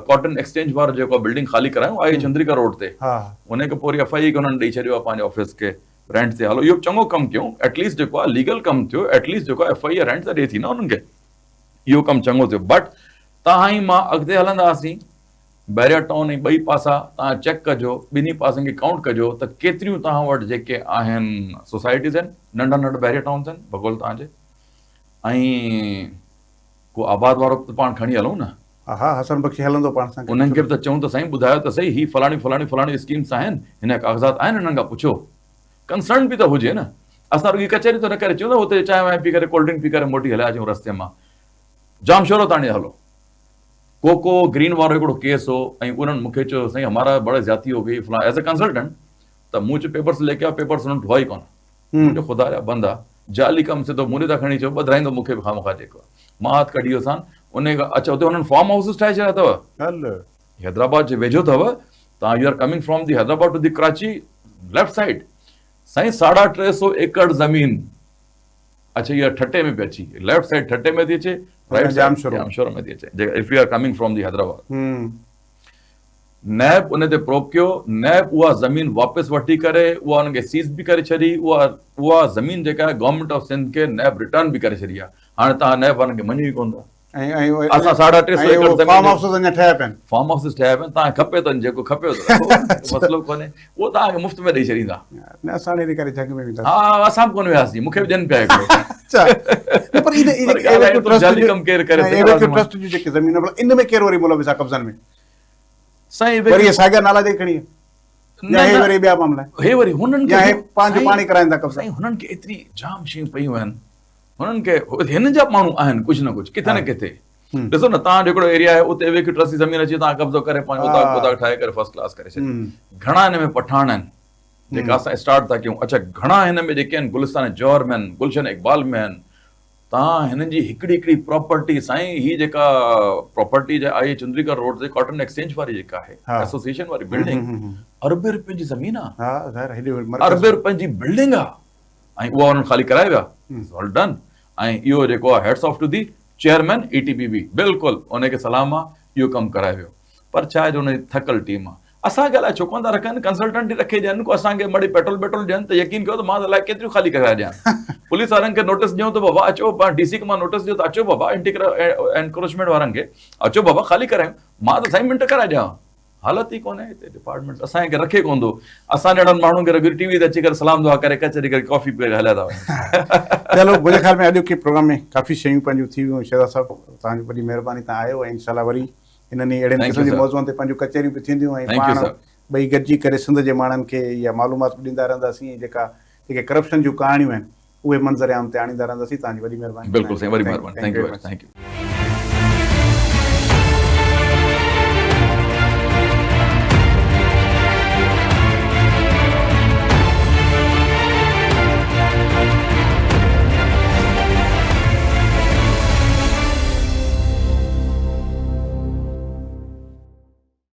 ڪاٽن ايڪسچينج وارو جيڪو بلڊنگ خالي ڪرايو آهي چندريڪا روڊ تي ان کان پوء وري ايف I اي کي انهن ڏئي ڇڏيو آ پنهنجي آفيس کي رينٽ تي هلو اهو به چڱو ڪم ڪيو ايٽليسٽ جيڪو آهي ليگل ڪم ٿيو ايٽليسٽ جيڪو آهي ايف I R rent ته ڏي ٿي نه انهن کي اهو ڪم چڱو ٿيو بٽ تهان ۽ مان اڳتي هلنداسين بحريا ٽائون ۽ ٻئي پاسا تهان چيڪ ڪجو ٻنهي پاسن کي ڪائونٽ ڪجو ته ڪيتريون تهان وٽ جيڪي آهن سوسائٽيز آهن ننڍا ننڍا بحريا ٽائونس آهن بقول تهان جي ۽ ڪو آباد وارو به ته پاڻ کڻي هلون نه. ها حسن بخشي هلندو پاڻ سان. انهن کي به ته چئون ته سائين ٻڌايو ته سهي هي فلاڻيون فلاڻيون فلاڻيون اسڪيمس آهن هن جا ڪاغذات آهن انهن کان پڇو. ڪنسرن به ته هجي نه. اسان رڳي ڪچهري ته نه ڪري اچون نه اتي چانهه وانهه پي ڪري ڪولڊ ڊرنڪ پي ڪري موٽي هليا اچون رستي مان. ڄامشورو تاڻي هلو. ڪوڪو گرين وارو هڪڙو ڪيس هو ۽ انهن مون کي چيو سائين همارا بڙا زيادتي هو گئي فلان ايز اي ڪنسلٽنٽ ته مون چيو پيپرس ليڪي آئو پيپرس انهن وٽ هئا ئي ڪونه. مون چيو خدا جا بندا جعلي ڪم سڌو مون ڏي ٿا کڻي اچو ٻڌرائيندو مون کي به خامخواه جيڪو مان هٿ ڪڍي ويوسان ان کان اڇا اتي انهن فارم هائوسز ٺاهي ڇڏيا اٿو حيدرآباد جي ويجهو اٿو تان you are coming from the Hyderabad to the Karachi left side سائين ساڍا 300 ايڪڙ زمين اڇا اها ٺٽي ۾ پئي اچي ليفٽ سائيڊ ٺٽي ۾ ٿي اچي رائٽ سائيڊ ڄامشورو ۾ ٿي اچي if you are coming from the Hyderabad NAB ان تي پروب ڪيو، نيب اها زمين واپس وٺي ڪري اها انهن کي سيز به ڪري ڇڏي، اها اها زمين جيڪا آهي گورنمينٽ آف سنڌ کي نيب ريٽرن به ڪري ڇڏي آهي، هاڻي توهان نيب وارن کي مڃيو ئي ڪونه ٿا. اسان ساڍا 300 ايڪڙ زمين فارم هائوسز اڃا ٺهيا پيا آهن. فارم هائوسز ٺهيا پيا آهن، توهان کي کپي ته جيڪو کپي ته رکو، مسئلو ڪونهي، اهو توهان کي مفت ۾ ڏئي ڇڏيندا. نه اسان هاڻي ان ڪري جهنگ ۾ وينداسين. ها اسان به ڪونه وياسين، مون کي به ڏين پيا هڪڙو. اڇا نه پر ان ايويڪيو ٽرسٽ جون جيڪي زمينون ان ۾ ڪير وري ملوث آهي قبضن ۾؟ سائين وري اهي ساڳيا نالا جيڪي کڻي يا هي وري ٻيا معاملا هي وري هنن کي يا هي پنهنجو پاڻ ئي ڪرائين ٿا قبضا. سائين هنن کي ايتري جام شيون پيون آهن هنن کي هن جا ماڻهو آهن ڪجهه نه ڪجهه ڪٿي نه ڪٿي ڏسو نه تان جو هڪڙو ايريا آهي اتي ويڪيو ٽرسي زمين اچي تان قبضو ڪري پنهنجو اوطاق پوطاق ٺاهي ڪري فرسٽ ڪلاس ڪري ڇڏي گهڻا هن ۾ پٺاڻ آهن جيڪا اسان اسٽارٽ ٿا ڪيون اڇا گهڻا هن ۾ جيڪي آهن گلستان جوهر ۾ آهن گلشن اقبال ۾ آهن تان هنن جي هڪڙي هڪڙي پراپرٽي سائين هي جيڪا پراپرٽي جا آهي چندريگر روڊ تي ڪاٽن ايڪسچينج واري جيڪا آهي ايسوسيئيشن واري بلڊنگ اربين روپين جي زمين آ ها ظاهر هيڏي اربين روپين جي بلڊنگ آ ۽ اها انهن خالي ڪرائي ويا ويل ڊن ۽ اهو جيڪو آ hats off to the chairman E T P B بلڪل ان کي سلام آ اهو ڪم ڪرائي ويو پر ڇا آهي جو ان جي ٿڪل ٽيم آ اسان کي الائي ڇو ڪونه ٿا رکن، ڪنسلٽنٽ ئي رکي ڏين، ڪو اسان کي مڙئي پيٽرول ٻيٽرول ڏين ته يقين ڪيو ته مان ته الائي ڪيتريون خالي ڪرائي ڏيان. پوليس وارن کي نوٽيس ڏيون ته بابا اچو، ڊي سي کي مان نوٽيس ڏيو ته اچو بابا اينٽي انڪروچمينٽ وارن کي اچو بابا خالي ڪرايون، مان ته سائين منٽ ڪرائي ڏيان. حالت ئي ڪونهي هتي ڊپارٽمينٽ اسان کي رکي ڪونه ٿو. اسان جهڙن ماڻهن کي رڳو ٽي وي تي اچي ڪري سلام دعا ڪري ڪچهري ڪري ڪافي پي ڪري هليا ٿا وڃن. چلو منهنجي خيال ۾ اڄوڪي پروگرام ۾ ڪافي شيون پنهنجون ٿي ويون شهزاد صاحب توهان جي وڏي مهرباني توهان آيو ۽ انشاء الله وري انهن ئي اهڙن قسم جي موضوعن تي پنهنجون ڪچهريون به ٿينديون ۽ پاڻ ٻئي گڏجي ڪري سنڌ جي ماڻهن کي اها معلومات به ڏيندا رهنداسين ۽ جيڪا جيڪي ڪرپشن جون ڪهاڻيون آهن اهي منظر عام تي آڻيندا رهنداسين. توهان جي وڏي مهرباني. بلڪل سائين وڏي مهرباني. Thank you very much. Thank you.